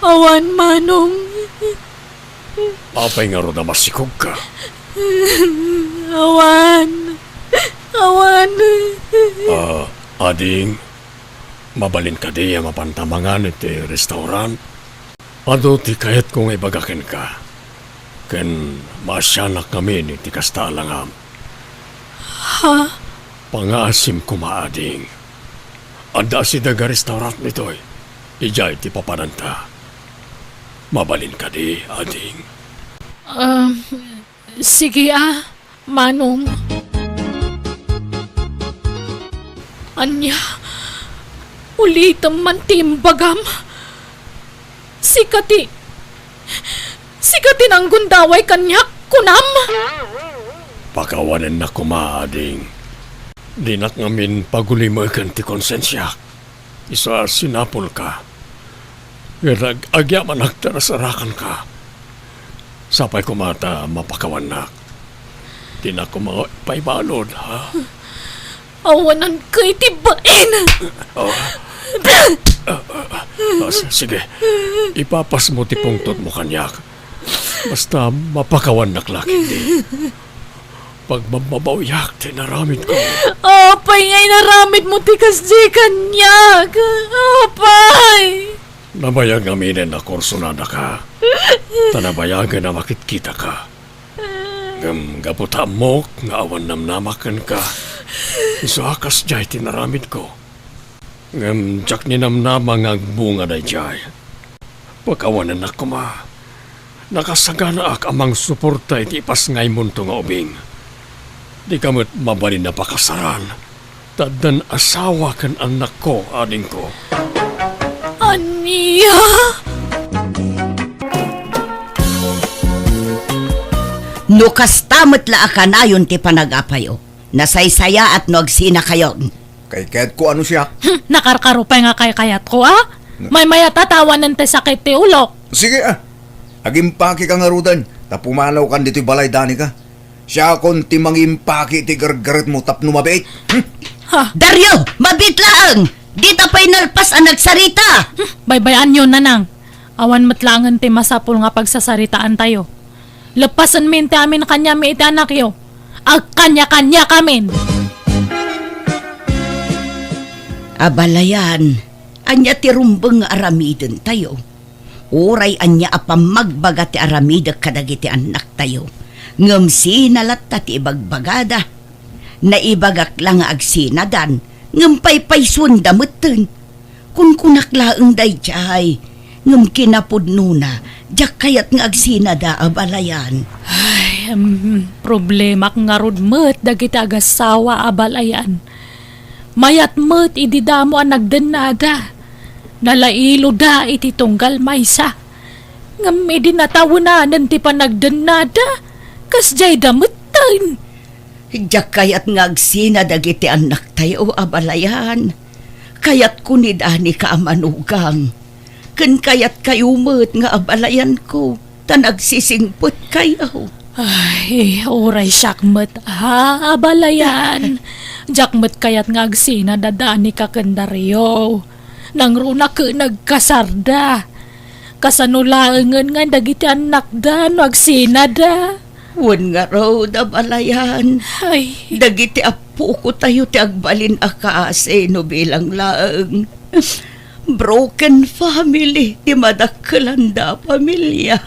Awan, Manong. Apay ngarud a masikogka? Awan. Awan. Ah, ading, mabalin kadi a mapanta mangan iti restaurant? Adu ti kayatko nga ibaga kenka, ken maasianak ngamin iti kasta a langam. Ha? Pangaasim koma, ading. Adda asideg a restaurant ditoy. Idiay ti papananta. Mabalin kadi, ading? Um, sige, ah. Manong. Ania? Ulitem man ti imbagam. Sika ti, sika ti nanggundaway kaniak, kunam? Pakawanennak koma, ading. Dinak ngamin pagulimeken ti konsensiak. Isu a sinapulka. Ket ag-, agyamanak ta nasarakanka. Sapay koma ta mapakawannak. Dinak koma paibalud, ha? Awananka iti bain! Oh. Ah, ah, ah, s-, sige. Ipapasmo ti pungtotmo kaniak. Basta mapakawannak la ketdi. Pagmammabawiak ti inaramidko. Apay nga inaramidmo ti kasdi kaniak? Apay! Nabayag ngaminen a kursunadaka, ta nabayagen a makitkitaka. Ngem gapu ta ammok nga awan namnamak kenka, isu a kasdiay ti inaramidko. Ngem diak ninamnama nga agbunga daydiay. Pakawanennak koma. Nakasaganaak a mangsuporta iti ipasngaymonto nga ubing. Dika met mabalin a pakasaran, ta addan asawa ken annakko, adingko. Ania? No kasta met la a kanayon ti panagapayo, nasaysayaat no agsinakayon. Kaykayatko a no siak. Hmm, nakarkaro pay nga kaykayatko, a? Na- Maymayat a ta awanen ti sakit ti ulok. Sige, a. Agimpakika ngaruden, ta pumanawkan ditoy balay danika. Siakon ti mangimpaki iti gargaretmo tapno mabiit. Hmm? Ha? Dario, mabiit laeng! Dita pay nalpas a nagsarita! Hmm, baybay-anyo, nanang. Awan met laengen ti masapul nga pagsasaritaantayo. Leppasenmi ti amin kaniami iti anakyo. Agkaniakaniakamin! Abalayan, ania ti rumbeng nga aramidentayo? Uray ania a pammagbaga ti aramidek kadagiti annaktayo, ngem sina latta ti ibagbagada? Naibagak la nga agsinadan, ngem paypaysuenda metten. Kunkunak laeng daydiay, ngem kinapudnona, diak kayat nga agsinada, abalayan. Ay, em, problemak ngarud met dagiti agassawa, abalayan. Mayat met idi damo a nagdennada. Nalailoda iti tunggal maysa. Ngem idi natawenanen ti panagdennada, kasdiayda metten. Diak kayat nga agsina dagiti annaktayo, abalayan. Kayatko ni Danica a manugang. Ken kayatkayo met nga abalayanko, ta nagsisingpetkayo. Ay, uray siak met, ha, abalayan. Diak met kayat nga agsina da Danica ken Dario. Nangruna ket nagkasarda. Kasano laengen nga dagiti annakda no agsinada? Wen ngarud a balayan. Ay. Dagiti appokotayo ti agbalin a kaasi no bilang laeng. Broken family ti madakkelanda a pamilia.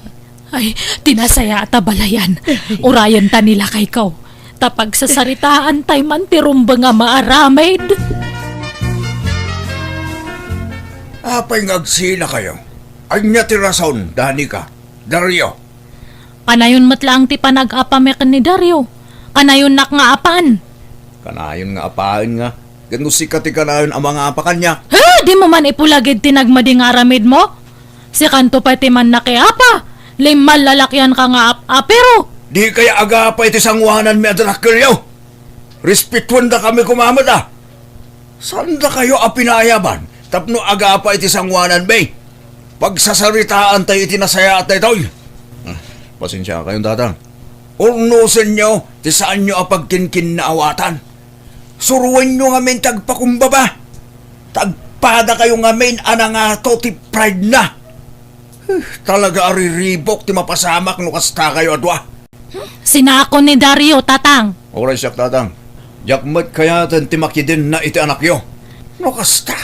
Ay, ti nasayaat a balayan. Urayenta ni lakayko. Ta pagsasaritaantay man ti rumbeng a maaramid. Apay nga agsinakayo? Ania ti rason, Danica, Dario? Kanayon met laeng ti panag-apami ken ni Dario. Kanayonnak nga apan. Kanayon nga apaen nga, ket no sika ti kanayon a mangapa kaniak. Ha? Dimo man ipulagid ti nagmadi nga aramidmo? Sikanto pay ti mannakiapa. Limmallalakyanka nga ap-apiro. Dikay agapa iti sangoananmi a dadakkelyo. Respetuendakami koma met a. Saandakayo a pinayaban tapno agapa iti sangoananmi. Pagsasaritaantayo iti nasayaat daytoy. Ah, pasensiakayon, Tatang. Urnosenyo ti saanyo a pagkinkinnaawatan. Suroenyo ngamin ti agpakumbaba. Ta agpadakayo ngamin a nangato ti pride na. Huh, talaga a riribuk ti mapasamak no kastakayo a dua. Sinako ni Dario, Tatang. Uray siak, Tatang. Diak met kayaten ti makidenna iti anakyo. No kasta,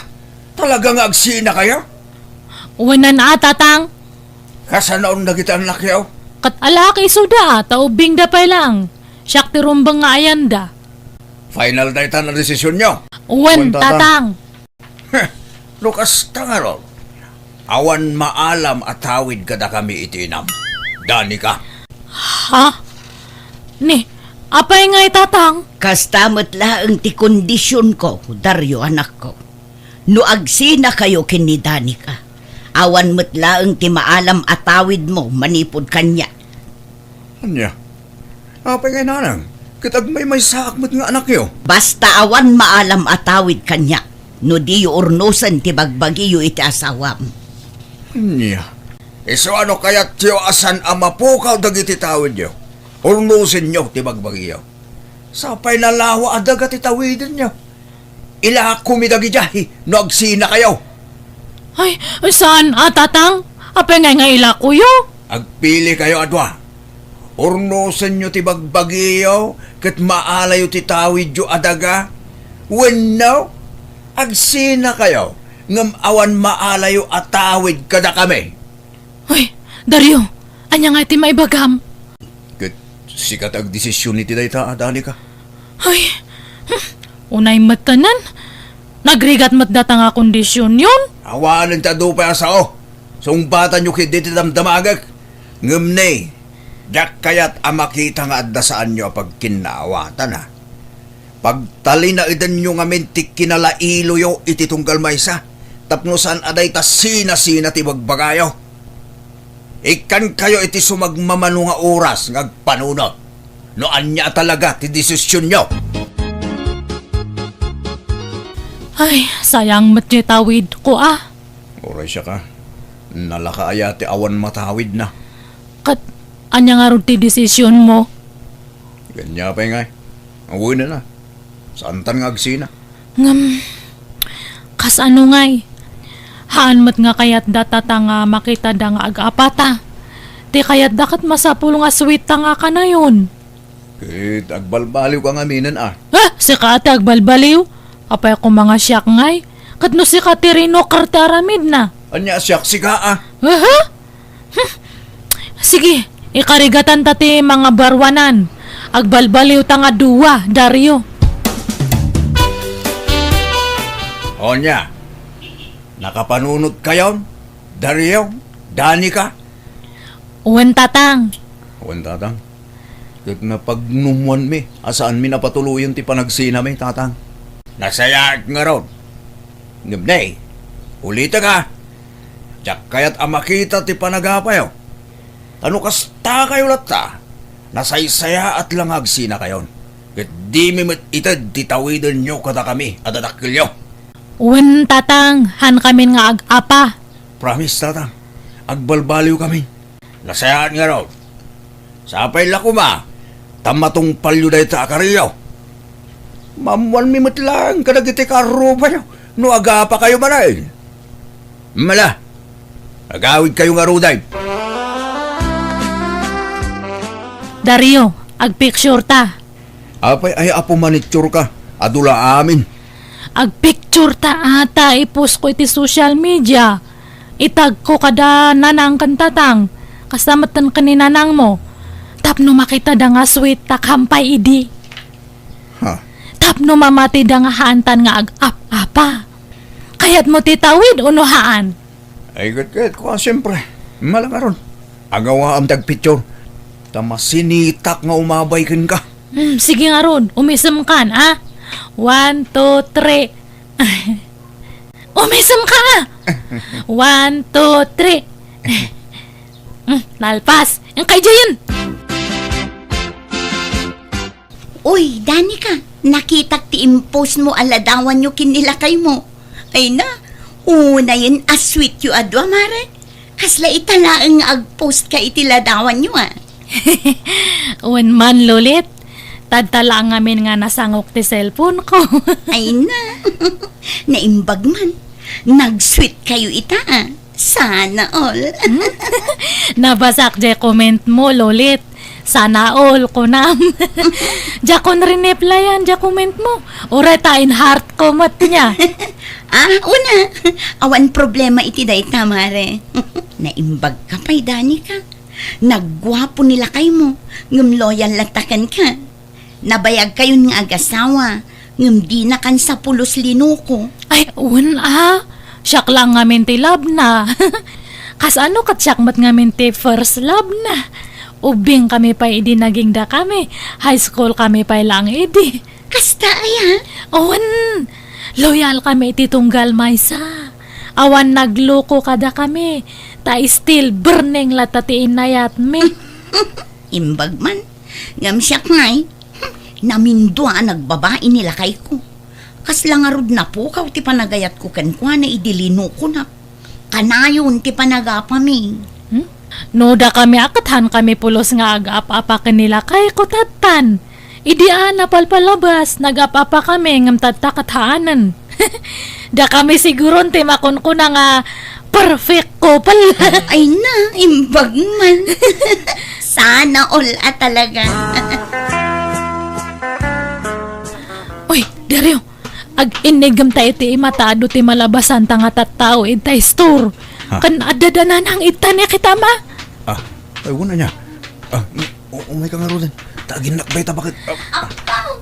talaga nga agsinakayo? Wen a, Tatang. Kasanoon dagiti annakyo? Ket alak isuda, ta ubbingda pay laeng. Siak ti rumbeng nga ayanda. Final dayta a desisionyo? Wen, Wen, Tatang. Tatang. Heh, no kasta ngarud, awan maalam a tawid kadakami iti inam. Danica. Ha? Ni, apay ngay, Tatang? Kasta met laeng ti kondisionko, Dario, anakko. No agsinakayo ken ni Danica, awan met laeng ti maalam a tawidmo manipud kaniak. Ania? Apay ngay, nanang? Ket agmaymaysaak met nga anakyo. Basta awan maalam a tawid kaniak, no diyo urnosen ti bagbagiyo iti asawam. Ania? Isu a no kayatyo a saan a mapukaw dagiti tawidyo, urnosenyo ti bagbagiyo. Sapay nalawa a daga ti tawidenyo. Ilakomi dagidiay no agsinakayo. Ay, saan a, Tatang? Apay ngay nga ilakoyo? Agpilikayo a dua. Urnosenyo ti bagbagiyo ket maalayo ti tawidyo a daga. Wenno, agsinakayo ngem awan maalayo a tawid kadakami. Ay, Dario, ania ngay ti maibagam? Ket sika ti agdesision iti dayta, Danica. Ay, hmm, unay met tanan. Nagrigat met data nga kondisionyon. Awanen ti adu pay a sao. Sungbatanyo ketdi ti damdamagek. Ngem ne, diak kayat a makita nga adda saanyo a pagkinnaawatan, a. Pagtalinaedanyo ngamin ti kinalailoyo iti tunggal maysa, tapno saan a dayta sinasina ti bagbagayo. Ikkankayo iti sumagmamano nga oras nga agpanunot no ania a talaga ti desisionyo. Ay, sayang met ti tawidko, a. Uray siak a. Nalaka aya ti awan matawidna? Ket ania ngarud ti desisionmo? Ania pay ngay? Awanen a. Saantan nga agsina. Ngem, kasano ngay? Haan met nga kayatda ta nga makitada nga ag-apata. Ti kayatda ket masapul nga suitta nga kanayon. Ket agbalbaliwka ngaminen a. Ah, sika ti agbalbaliw? Apay koma nga siak ngay? Ket no sika ti rinoker ti aramidna? Ania a siak sika a? Aha? Hmm. Sige, ikarigatanta ti mangabaruanan. Agbalbaliwta nga dua, Dario. Onya, nakapanunotkayon, Dario, Danica? Wen, Tatang. Wen, Tatang. Ket napagnumwanmi a saanmi napatuloyen ti panagsinami, Tatang. Nasayaat ngarud. Ngem ne, ulitek a, diak kayat a makita ti panagapayo. Ta no kastakayo latta, nasaysayaat la nga agsinakayon. Ket dimi met ited ti tawidenyo kadakami a dadakkelyo. Wen, Tatang, haankamin nga ag-apa. Promise, Tatang. Agbalbaliwkami. Nasayaat ngarud. Sapay la koma ta matungpalyo dayta a kariyo. Maammoanmi met laeng kadagiti kaarrubayo no agapakayo manen. Mala, agawidkayo ngaruden. Dario, agpicture ta. Apay, ay, apo, manicture ka. Adu la amin. Agpicture ta ata, i-post ko iti social media. Itag ko kada nanang ken tatang. Kasta met ken ni nanang mo. Tapno makitada nga sweet ta kampay idi. Ha? Tapno mamatida nga haantan nga ag-ap-apa. Kayat mo ti tawid, uno haan? Ay, ket, ket, kua, siyempre. Malangaron. Agawaam ti agpicture. Ta masinitak nga umabay kenka. Hmm, sige ngarud, umisem kan, ah. One, two, three. Umisem ka, ah. One, two, three. Hmm, nalpas. Ang kay Jayan. Uy, Danica, nakitak ti impost mo a ladawanyo ken ni lakay mo. Ay na, unayen a sweet yo a dua, mare. Kasla ita laeng nga agpost ka iti ladawanyo, ah. Wen man, Lolit. Tadta laeng ngamin nga nasangok ti cellphone ko. Ay na, naimbag man. Nag-sweet kayo ita, ah. Sana all. Hmm? Nabasak jay comment mo, Lolit. Sana all, kunam. Diakon rineplyan jay comment mo. Uray ta in-heart ko met nia. Ah, una. Awan problema iti dayta, mare. Naimbag ka pay, Danica. Nagguapo ni lakay mo, ngem loyal latta kenka. Nabayag kayon nga agasawa, ngem dina kan sa pulos linuko. Ay, wen a. Siak la ngamin ti love na. Kasano ket siak met ngamin ti first love na. Ubbing kami pay idi naging dakami. High school kami pay laeng idi. Kasta aya? Wen, loyal kami iti tunggal maysa. Awan nagluko kadakami. Ta still burning latta ti inayatmi. Imbag man. Ngem siak ngay, namindua a nagbabai ni lakayko. Kasla ngarud napukaw ti panagayatko kenkuana idi linukonak. Kanayon ti panagapami. Hmm? No dakami a ket haan kami pulos nga agap-apa ken ni lakayko tattan. Idi a napalpalabas, nagap-apa kami ngem tatta ket haanen. Dakami siguron ti makunkuna nga perfect couple. Ay na, imbag man. Sana all a talaga. Uy, Dario, ag-innigem ta iti ima ta adu ti malabasanta nga tattao ita store. Ha? Ken adda da nanang ita ni kita ma? Ah, ay, wala niya. Ah, O, umay ka ngaruden. Ta aginnak dayta baket. Ah, Apaw!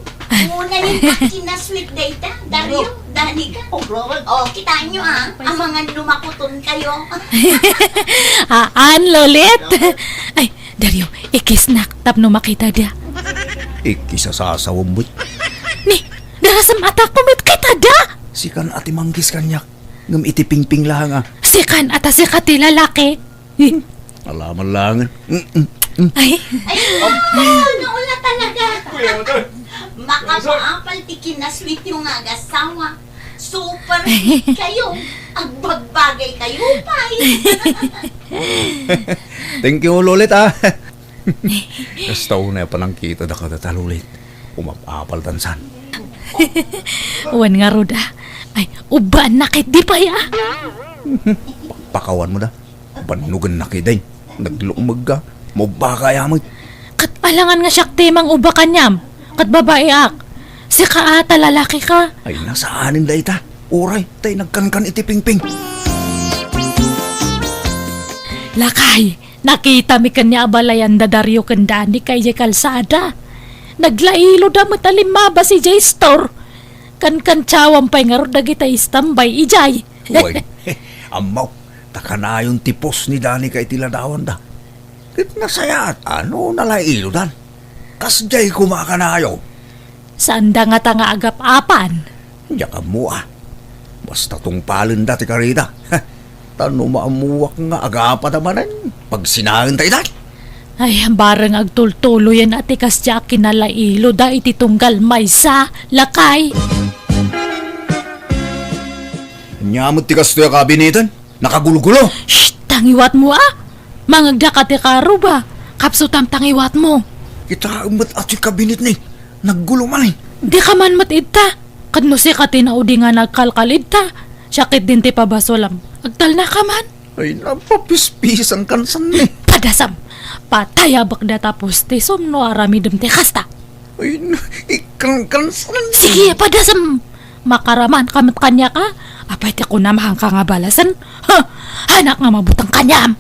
Unayen a kinasweet dayta, Dario, Danica. Oh, grabe. Oh, kitaenyo, ah. Amangan no makuton kayo. Haan, Lolit. Ay, Dario, ikisnak tapno makitada. Ikis a sasawem met. Ni, darasem a ta kumitkita da. Sikan a ti manggis kaniak. Ngem iti pingping laeng a. Sikan a ta sika ti lalaki. Ala man laengen. Mm, mm, mm. Ay. Ay, naula talaga. Makapaapal ti kinasweetyo nga agasawa. Super sweet kayo. Agbagbagay kayo pay. Thank you, Lolit, ah. Kasta unay a panangkitadaka data, Lolit. Umap-apal tansan. Wen ngarud, ah. Ay, ubbaan na ket di pay, ah. Pakpakawan mo da. Bannugen na kidin. Naglukmeg ka. Mubba ka ya met. Ket alangan nga siak ti mangubba kaniam. Ket babaeak. Sika a ta lalaki ka. Ay, nasaanen dayta. Uray, tay nagkankan iti pingping. Lakay, nakitami ken ni abalayan da Dario ken Danica idiay kalsada. Naglailo da met a limmabas idiay store. Kankantiawam pay ngarud dagita istambay idiay. Wen, ammo, ta kanayon ti post ni Danica iti ladawanda. Ket nasayaat a no nalailodan. Kasdiay koma a kanayon. Saanda ngata nga agap-apan. Diak ammo a. Basta tungpalenda ti karida. Ta no maammuak nga agapada manen, pagsinaenta itan. Ay, bareng agtultuloyen a ti kasdiay a kinalailoda iti tunggal maysa, lakay. Ania met ti kastoy a kabineten? Nakagulgulo! Shh! Tangiwatmo, a! Mangagdaka ti karuba. Kapsutam, tangiwatmo. Kitaem met a ti kabinetna. Naggulo man, eh. Dika man met idta. Ket no sika ti naudi nga nagkalkal idta, siak ketdin ti pabasolam. Agtalnaka man. Ay, napapispisan kansan, eh. Padasem, patayabek data pustisom no aramidem ti kasta. Ay, n-, ikangkansan. Sige, padasem. Makaraman ka met kaniak, a? Apay ti kunam, haanka nga balasen? Ha! Haanak nga mabuteng kaniam!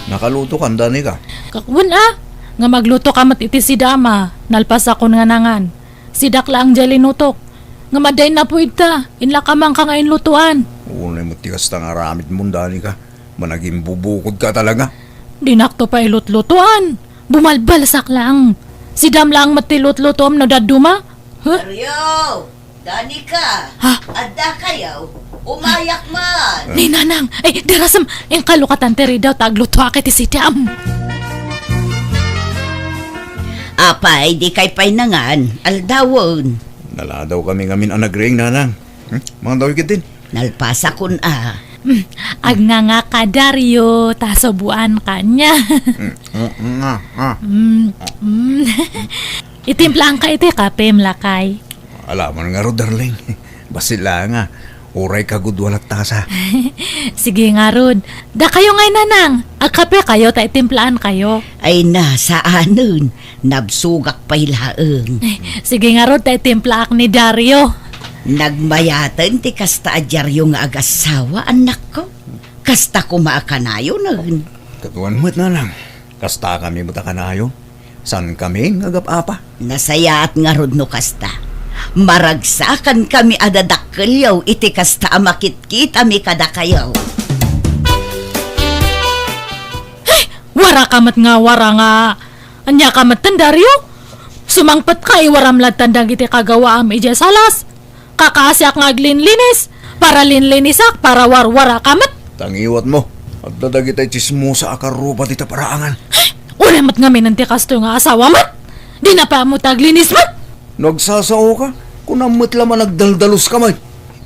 Nakaluto kan, Danica? Wen a, nga magluto ka met iti sidam a, nalpasakon nga nangan. Sidak laeng diay linutok. Ngem adda innapuy ta, inlakamanka nga inlutoan. Unay met ti kasta nga aramidmon, Danica. Managimbubukodka talaga. Dinakto pay lutlutoan. Bumalbalsak laeng. Sidam laeng met ti lutlutoam no dadduma. Huh? Dario! Danica! Ha? Adda kayo? Umayak man! Ni Nanang! Ay, darasem! Inkalokatan ti ridaw ta aglutoak iti sidam. Apay, di kay pay nangan, aldawen. Naladaw kami ngamin a nagriing, Nanang. Hmm? Mangan daw ikit din. Nalpasakon a. Hmm, agnganga ka, Dario, ta subuan ka niya. Hmm, mm, nga, nga. Hmm, hmm. Itimplaanka iti kapem, lakay. Alaman ngarud, darling. Bassit la nga. Uray kagudua latta sa. Sige ngarud. Dakayo ngay, Nanang. Agkape kayo ta itimplaan kayo. Ay na, saanen. Nabsogak pay laeng. Ay, sige ngarud ta itimplaak ni Dario. Nagmayaten ti kasta a diario nga agassawa, annakko. Kasta koma a kanayonen. Kaduan met, Nanang. Kasta kami met a kanayon. Saan kami nga agap-apa? Nasayaat ngarud no kasta. Maragsakan kami a dadakkelyo iti kasta a makitkitami kadakayo. Ay, wara ka met nga wara nga. Ania ka met ten, Dario? Sumangpet ka, iwaram lattan dagiti kagawaam idiay salas. Kakaasiak nga aglinlinis, para linlinisak, para warwara ka met. Tangiwat mo. Adda dagiti chismosa a karruba dita paraangan. Uray met ngamin ti kastoy nga asawa met. Di na pay ammo ti aglinis met. No agsasao ka, kunam met la man agdaldalus ka met.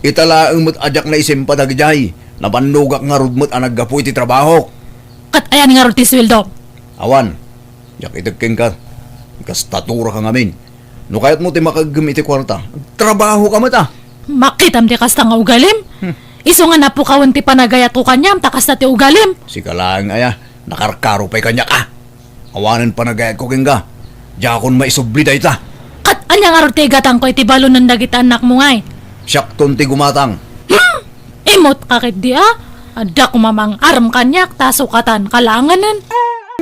Ita laeng met a diak naisimpa dagidiay. Nabannogak ngarud met a naggapu iti trabahok. Ket ayan ngarud ti sueldo? Awan. Diak ited kenka. Kastatura ka ngamin. No kayatmo ti makaeggem iti kuarta, agtrabaho ka met a. Makitam ti kasta nga ugalim? Hmm. Isu nga napukawen ti panagayatko kaniam ta kasta ti ugalim. Sika laeng aya, nakarkaro pay kaniak a. Awanen panagayatko kenka. Diakon maisubli dayta. Ket ania ngarud ti igatangko iti balonen dagiti annakmo ngay? Siakton ti gumatang. Hmm! Imut ka ketdi a? Adda koma mangarem kaniak ta sukatan ka laengen.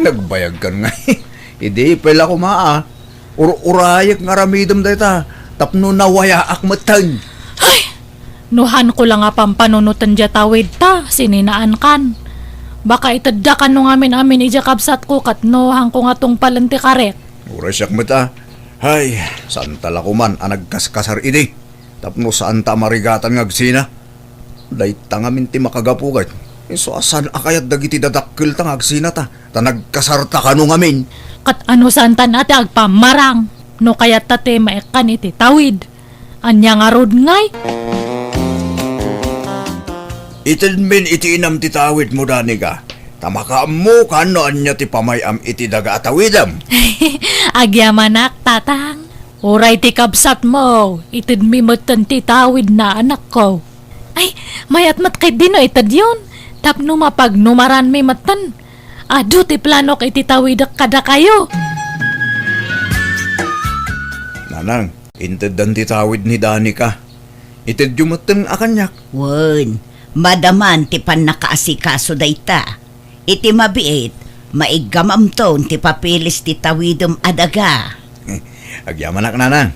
Nagbayag kan ngay. Idi pay la koma a. Ur-urayek nga aramidem dayta tapno nawayaak metten. Ay! No hanko la nga pampanunoten diay tawid ta, sininaan kan. Baka itedda kano ngamin-amin idiay kabsatko ket no hanko nga tungpalen ti karik. Uray siak met a. Hay, saan ta la koman a nagkaskasar idi. Tapno saan ta a marigatan nga agsina. Dayta ngamin ti makagapu ket isu a saan a kayat dagiti dadakkel ta nga agsina ta, ta nagkasar ta kano ngamin. Ket ano saan ta a ti agpammarang no kayat ta ti maikkan iti tawid? Ania ngarud ngay? Itedmin iti inam ti tawidmo, Danica, ta makaammokan no ania ti pamay-am iti daga a tawidem. Agyamanak, Tatang. Uray ti kabsatmo, itedmi metten ti tawidna, anakko. Ay, mayat met ketdi no itedyon, tapno mapagnumaranmi metten. Adu ti planok iti tawidek kadakayo. Nanang, inteddan ti tawid ni Danica. Itedyo metten a kaniak. Wen, madaman ti pannakaasikaso dayta. Iti mabiit, maiggamamton ti papeles ti tawidem a daga. Agyamanak, Nanang.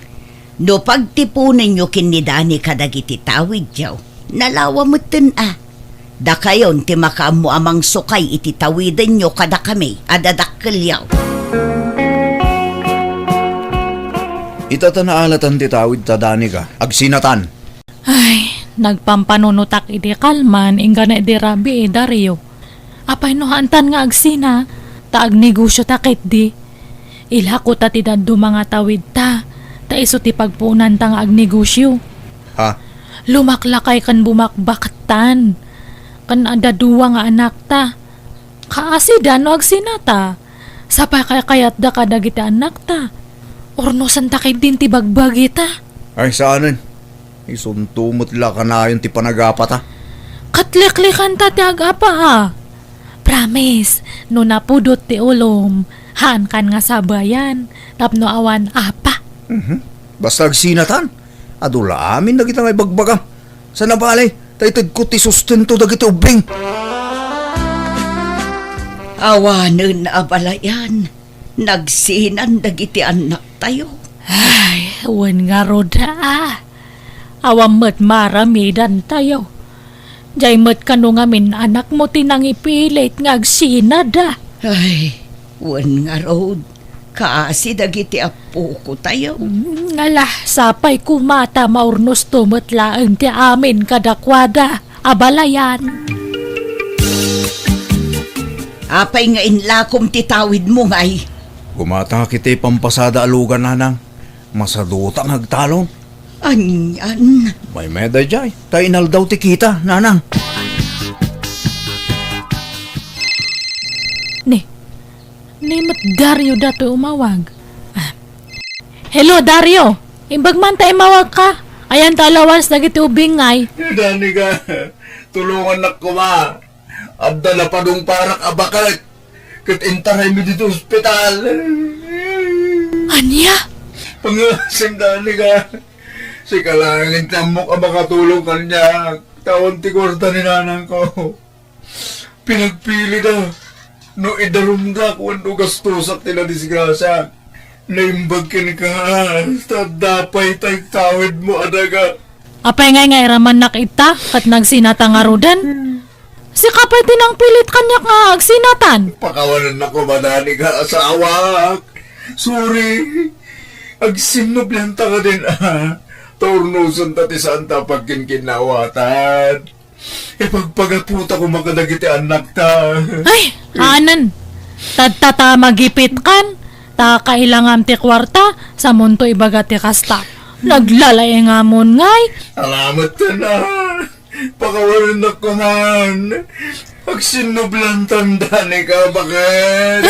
No pagtiponenyo ken ni Danica dagiti tawidyo, nalawa metten a. Dakayon ti makaammo a mangsukay iti tawidenyo kadakami a dadakkelyo. Ita ta naalatan ti tawid ta, Danica, agsinatan. Ay, nagpampanunotak idi kalman, inggana idi rabii, Dario. Apay no haantan nga agsina, ta agnegosio ta ketdi. Ilako ta ti dadduma nga tawid ta, ta isu ti pagpuonanta nga agnegosio. Ha? Lumaklakay ken bumakbaktan. Ken adda dua nga anakta. Kaasida no agsinata. Sapay kaykayatda kadagiti annakta. Urnosanta ketdin ti bagbagita. Ay, saanen. Isunto met la kanayon ti panagapata. Katliklikanta ti agapa, a. Promise, no napudot ti ulom, haankan nga sabayan, tapno awan apa. Mhm. Basta agsinatan, adu la amin dagita nga ibagbagam. Sa nabali, ta itedko ti sustento dagiti ubbing. Awanen a balayan, nagsinan dagiti annaktayo. Ay, wen ngarud, a. Awan met maaramidantayo. Jay met kano ngamin anakmo ti nangipilit nga agsinada. Ay, wen ngarud, kaasi dagiti appokotayo. Mm, ngala, sapay koma ta maurnosto met laeng ti amin kadakuada, a balayan. Apay nga inlakom ti tawidmo, ngay? Gumatangak iti pampasada a lugan, nanang. Masaduta nga agtalon. Anian? Maymayat daydiay, ta inaldaw ti kita, nanang. Ni, ni met Dario datoy umawag. Ah. Hello, Dario! Imbag man ta imawagka. Ayan ta alawas dagiti ubbing, ngay. Danica, tulongannak koma. Adda napadungparak a baket. Ket intaraymi ditoy ospital. Ania? Pangasim, Danica. Sika laeng ti ammok a makatulong kaniak. Ta awan ti kuarta ni nanangko. Pinagpilida no idarumdak wenno gastosak ti nadisgrasiaak. Naimbag kenka, ta adda pay ta ikawidmo a daga. Apay ngay nga iramannak ita ket nagsinata ngaruden? Sika pay ti nangpilit kaniak nga agsinatan. Pakawanennak koma, Danica, asawak. Sorry. Agsinnublianta kadin, a. Ta urnosenta ti saanta a pagkinkinnaawatan. Ipagpagapota koma kadagiti annakta. Ay, anan. Tadta ta magipitkan. Ta kailangam ti kuarta, samonto ibaga ti kasta. Naglalaengamon ngay. Salamat, a. Pakawanennak koman. Agsinnubliantan, Danica, baket.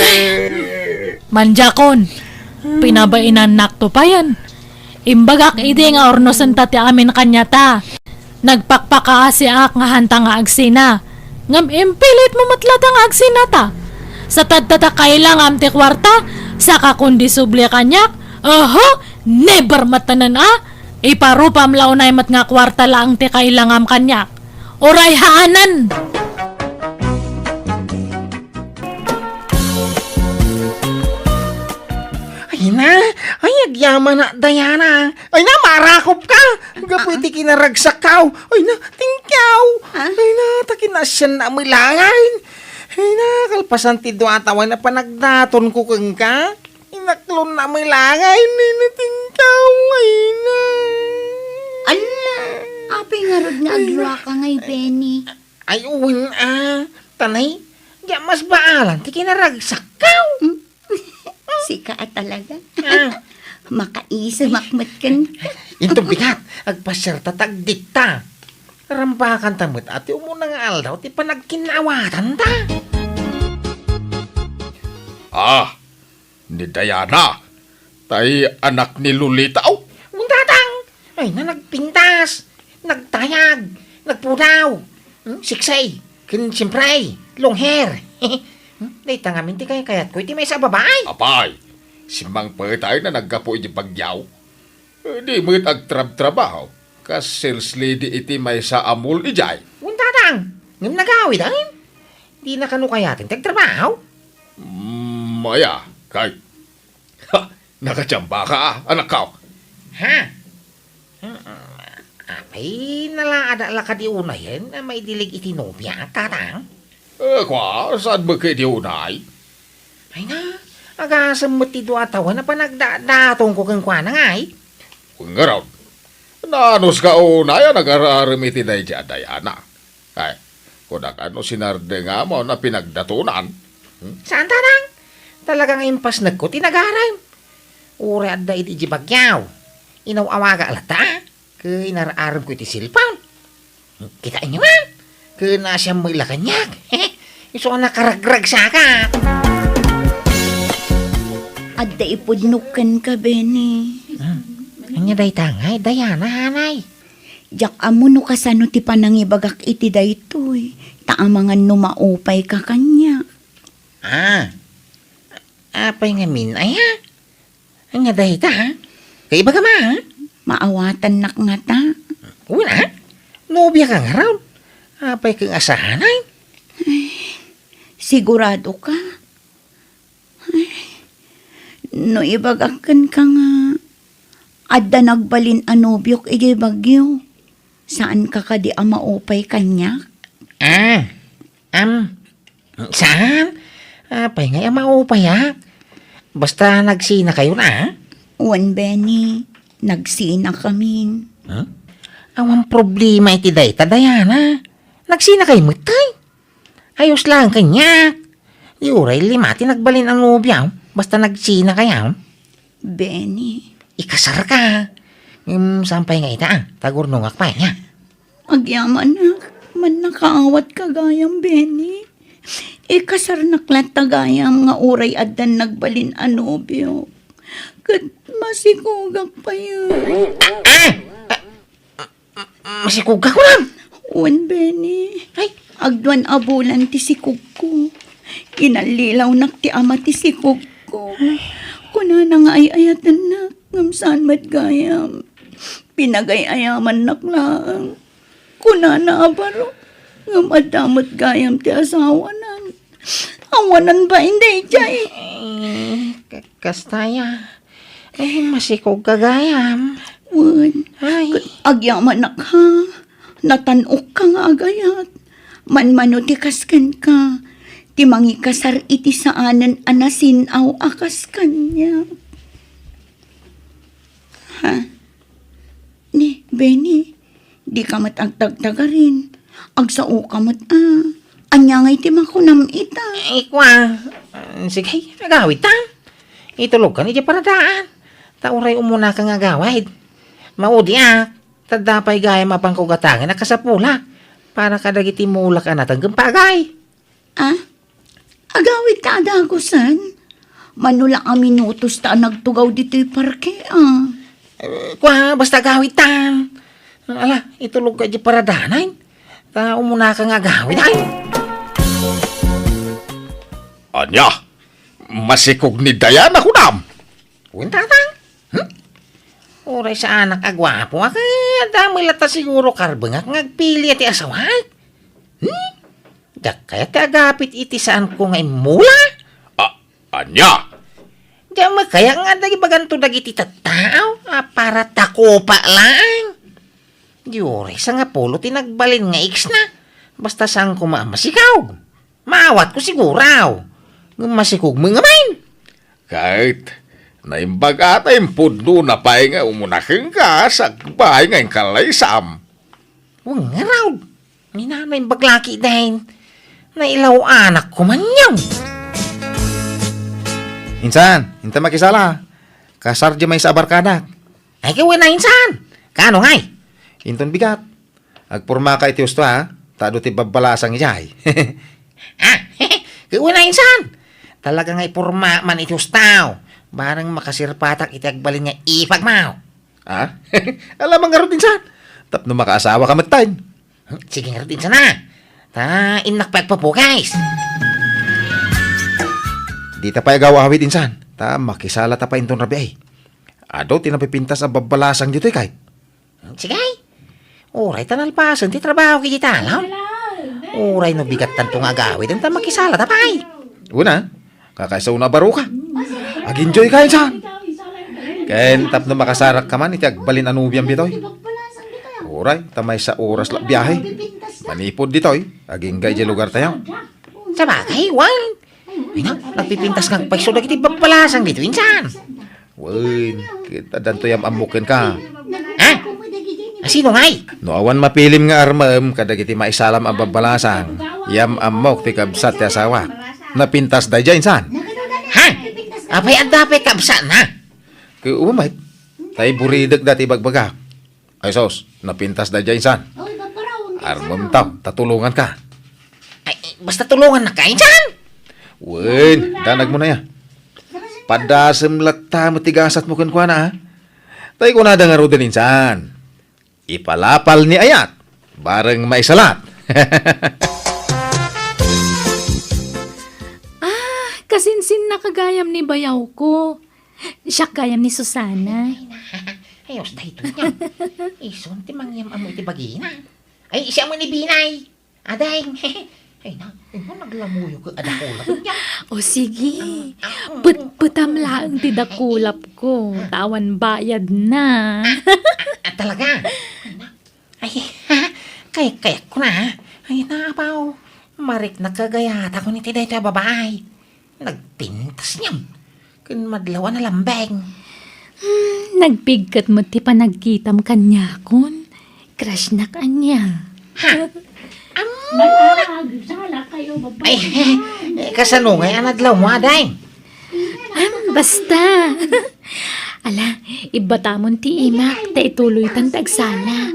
Manjakon, pinabainannakto payen. Imbagak idi nga urnosenta ti amin kaniata. Nagpakpakaasiak nga hanta nga agsina. Ngem impilitmo met latta nga agsinata. Sa tadta ta kailangam ti kuarta, saka kundi subli kaniak, oho, never met tanan a. Iparupam la unay met nga kuarta laeng ti kailangam kaniak. Uray haanan! Ay na, ay, agyamanak, Diana. Ay na, marakop ka. Gapu iti kinaragsakkaw. Ay na, tingkaw. Ah? Ay na, ta kinasiannak met laeng. Ay na, kalpasan ti dua a tawen a panagdatonko kenka. Inaklonnak met laeng, ay na, tingkaw. Ay na. Ala, apay ngarud nga agluaka ngay, Benny? Ay, wen a. Tanay, di a mas baalan ti kinaragsakkaw. Hmm? Sika a talaga. Ah. Makaisimak met kenka. Inton bigat, agpasiarta ta agdikta. Rambakanta met a ti umuna nga aldaw ti panagkinnaawatanta. Ah, ni Diana, tay anak ni Lolita, aw? Wen, Tatang. Ay na, nagpintas, nagtayag, nagpudaw, hmm, sexy, ken siempre, long hair. Hmm, dayta ngamin ti kaykayatko iti maysa a babai. Apay, simmangpetay na naggapu iti bagyaw. Eh, di met agtrabtrabaho, kas sales lady iti maysa a mall idiay. Wen, Tatang, ngem nagawiden. Dina kano kayaten ti agtrabaho? Mm, aya, kay Ha! Nakachamba ka, anakko. Ha? Hmm, apay, nalaadak la kadi unayen a maidilig iti nobia, Tatang? Eh, kua, saan met kadi unay? Ay na, agasem met ti dua a tawen a panagdadatonko kenkuana ngay. Ngarud, naanus ka unay a nagar-arem iti daydi a Diana? Ay, kunak a no sinardengam a pinagdatonan. Hmm? Saan, Tatang? Talaga nga impasnekko ti nagarem. Uray adda idi bagyaw, inaw-awagak latta, ket inar-aremko iti cellphone. Hmm, kitaenyo man? Ket naasiam met la kaniak. Isu a nakaragragsakak. Adda ipudnok kenka, Benny. Hmm. Ania dayta ngay, Diana, hanay? Diak ammo no kasano ti panangibagak iti daytoy. Ta amangan no maupay ka kaniak. Ah, apay ngamin, aya? Anya dayta, ha? Kaiba ka ma, ha? Maawatannak ngata. Wen, ha? Nobia ka ngarud. Apay ket asahanay? Sigurado ka? Ay, no ibagak kenka nga adda nagbalin a nobiok idiay Baguio, saan ka kadi a maupay kaniak? Ah, am, saan? Apay ngay a maupayak? Basta nagsinakayon, ah? Wen, Benny, nagsinakamin. Huh? Awan problema iti dayta, Diana. Nagsinakayo met, ay? Ayos laeng kaniak. Di uray lima ti nagbalin a nobiam, basta nagsinakayo. Benny. Ikasarka. Ngem saan pay nga ita, ah, ta agurnongak pay, nia. Agyamanak, mannakaawat ka gayam, Benny. Ikasarnak latta gayam nga uray addan nagbalin a nobio. Ket masikogak pay. Ah! Masikogka, kunam? Wen, Benny. Ay. Agduan a bulan ti sikogko. Inallilawnak ti ama ti sikogko. Ay. Kunana nga ay-ayatennak, ngem saan met gayam. Pinagay-ayamannak laeng. Kunana a baro, ngem adda met gayam ti asawanan. Awanan bain daydiay. Eh, ka-, kasta aya. Eh, masikogka gayam. Wen. Ay. Agyamanak, ha? Natan-okka nga agayat. Manmano ti kas kenka. Ti mangikasar iti saanen a nasin-aw a kas kaniak. Ha? Ni, Benny, dika met agtagtagarin. Agsaoka met, a. Ania ngay ti makunam ita? Ay, kua. Ah, sige, agawidtan. Itulogkan idiay paradaan. Ta uray umunaka nga agawid. Maudiak. Ta adda pay gayam a pangkugatangen a kasapulak. Para kadagiti mulak a nateng ken pagay. Ah? Agawidka a dagusen? Mano la a minutos ta nagtugaw ditoy parke, a. Eh, kua, basta agawidtan. Ala, itulogka idiay paradaan. Ta umunaka nga agawid, ay. Ania? Masikog ni Diana, kunam? Wen, tatang. Hmm? Uray saanak a guapo, a, ket adda met latta siguro karbengak nga agpili ti asawak. Hmm? Diak kayat ti agapit iti saanko nga immula? A-, ania? Diak met kayat nga adda ibaganto dagiti tattao a para takopa laeng. Di uray sangapulo ti nagbalin nga ex-na. Basta saan koma a masikog. Maawatko siguro. Ngem masikog met ngamin. Ket, naimbag a ta impudnona pay nga umuna kenka, sakbay nga inkalaysam. Wen ngarud, ni nanay baglaki dayn, nailaw-anak ko man yaw. Insan, inta makisala. Kasar di maysa a barkadak. Ay, kawen a insan. Kaano ngay? Inton bigat. Agpormaka iti husto, ha? Ta adu ti babbalasang idiay. Ah, kawen a insan. Talaga nga iporma man iti husto. Bareng makasirpatak iti agbalin nga ipagmaw. Ha? Alam ngarud, insan. Tapno makaasawa ka metten. Hmm, sige ngarud, insan, a. Ta innak pay agpapugis. Dita pay agaw-awid, insan. Ta makisala ta pay inton rabii. Adu ti napipintas a babbalasang ditoy, kay. Sige. Uray ta nalpasen ti trabaho iti talon. Uray no bigat tanto nga agawid, enta makisala ta pay. Una, kakaisa una a baroka. Ag-enjoy ka, insan. Ken tapno makasarak ka man iti agbalin a nobiam ditoy. Uray, ta maysa oras la biahe. Manipud ditoy, agingga iti lugar tayo. Sabagay, wen. Ay, na, nagpipintas nga agpayso dagiti babbalasang ditoy, insan. Wen, ket addanto yam-ammok kenka. Ha? Asino ngay? No awan mapilim nga armem kadagiti maisalam a babbalasang, yam-ammok ti kabsat ti asawa. Napintas daydiay, insan. Ha? Apay adda pay kabsatna? Ket umay, tay buridek dati bagbagak. Ay, sus, napintas daydiay, insan. Oy, babaraw, ang Armem taw, ta tulonganka. Ay, basta tulongannak, insan! Wen, danag mo na ya. Padasem latta met ti gasat mo kenkuana, a. Tay kunada ngaruden, insan. Ipalapal ni ayat, bareng maisalat. Sinsinnaka gayam ni bayawko. Siak gayam ni Susana. Ay, na. Ay, os daytoy niya. Isun ti mangyam-ammo iti bagina. Ay, siya mo ni Binay. Ading. Ay, na. Ay, mo naglamuyo ko. Ada ko lang niya. O sige. Ah, ah, Putputam laeng ti dakulap ko. Tawan bayad na. Ah, talaga? Ay, na. Ay, kay, kayatko na, ha? Ay, na, apaw. Mariknak kagayat ako ni ti daytoy a babae. Nagpintas niya. Ken madlaw a nalambeng. Hmm, nagpigket met ti panagkitam kaniakon. Crush nak ania. Ha? Am- Ay, eh, kasano ngay a nadlaw mo, ading? Am, basta. Ala, ibbatamon ti imak, ta ituloytan ti agsala.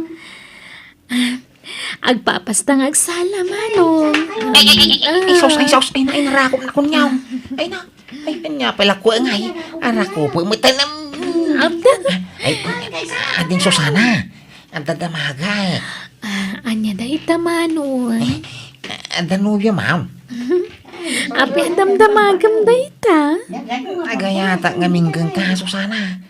Ah, agpapasta nga agsala, Manong. Ay, ay, ay, ay, ay, sus, ay, sus, ay, na, ay, narakop na kunyaw. Ay, na, ay, anya pala ko, ay, arakop, matanem. Abda. Ay, ading Susana, ang dadamaga, eh. Ah, anya dayta, Manong? Ay, ada nobia, ma'am. Apay a damdamagam dayta? Agayata nga minggan ka, Susana.